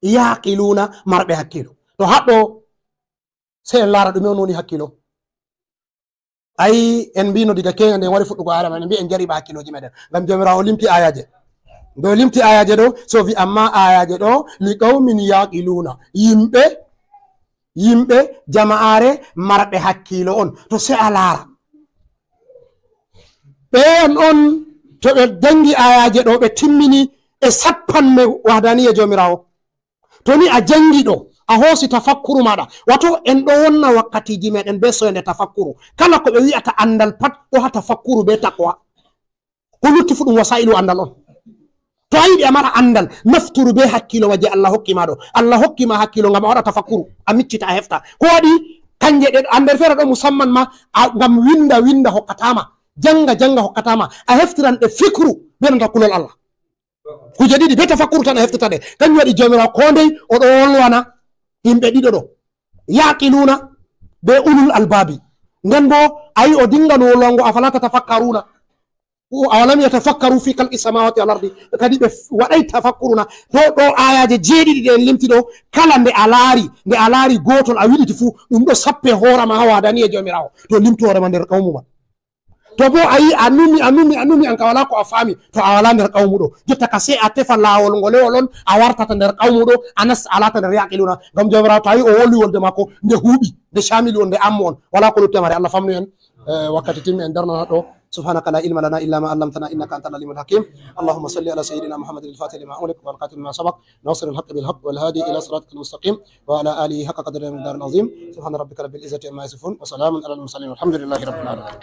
yaqiluna", marɓe hakkiilo. To haɗɗo, sey en laara ɗume on woni hakkiilo. Ayi, en mbino diga keenya nde en wari fuɗɗugo aaya man, en mbi en jariɓa hakkiilooji meɗen. Ngam Jawmiraawo o limti aayaaje. Nde o limti aayaaje ɗo, so o wi, ammaa aayaaje ɗo, "Li qawmin yaqiluna", yimɓe, yimɓe, jama'aare marɓe hakkiilo on. To sey a laara. Ɓe on, on, to ɓe jangi aayaaje ɗo, ɓe timmini e sappanme wahdaniya Jawmiraawo. To ni a jangi ɗo, a hoosi tafakkuru maaɗa. Wato en ɗo wonna wakkatiiji meɗen bee soynde tafakkuru. Kala ko ɓe wi'ata andal pat ɗo ha tafakkuru bee takwa. Ko lutti fu ɗum wasailu andal on. To a yiɗi a mara andal, nafturu bee hakkiilo wa je Allah hokki ma ɗo. Allah hokki ma hakkiilo ngam a waɗa tafakkuru, a miccita, a hefta. Ko waɗi kanje ɗe, andal feere ɗo musamman ma, a, ngam winda, winda hokkata ma. Janga, janga hokkata ma. A heftiran ɗe fikru bee nanta kulol Allah. Kuje ɗiɗi bee tafakkuru tan a heftata ɗe. Kanjum waɗi Jawmiraawo koo ndey o ɗo wolwana yimɓe ɗiɗo ɗo. Yaqiluna bee ulul albabi. Nden boo a yi o dingan wolwango, "Afala tatafakkaruna?" O, "Awalam yatafakkaru fi khalqi samawati wal ardi?" Kadi ɓe f-, waɗay tafakkuru na. To ɗo aayaaje jeeɗiɗi ɗe en limti ɗo, kala nde a laari, nde a laari gootol a wiɗiti fuu, ɗum ɗo sappe hoore ma haa wahdaniya Jawmiraawo. To limtu hoore ma nder qawmu ma. To boo a yi a numi, a numi, a numi, an ka walaa ko a faami, to a walaa nder qawmu ɗo. Jotta ka sey a tefa laawol ngolewol on, a wartata nder qawmu ɗo, a nasta, a laata nder yaqiluna. Ngam Jawmiraawo to a yi o wolwi wolde maako, nde huuɓi, nde camili on, nde ammo on. Walaa ko lutti mare. Allah famnu en. Eh, wakkati timmi, en darnana ɗo. سبحانك لا علم لنا إلا ما علمتنا إنك أنت العليم الحكيم. اللهم صل على سيدنا محمد الفاتح لما أغلق والخاتم لما سبق ناصر الحق بالحق والهادي إلى صراطك المستقيم وعلى آله حق قدره ومقداره العظيم. سبحان ربك رب العزة عما يصفون وسلام على المرسلين والحمد لله رب العالمين.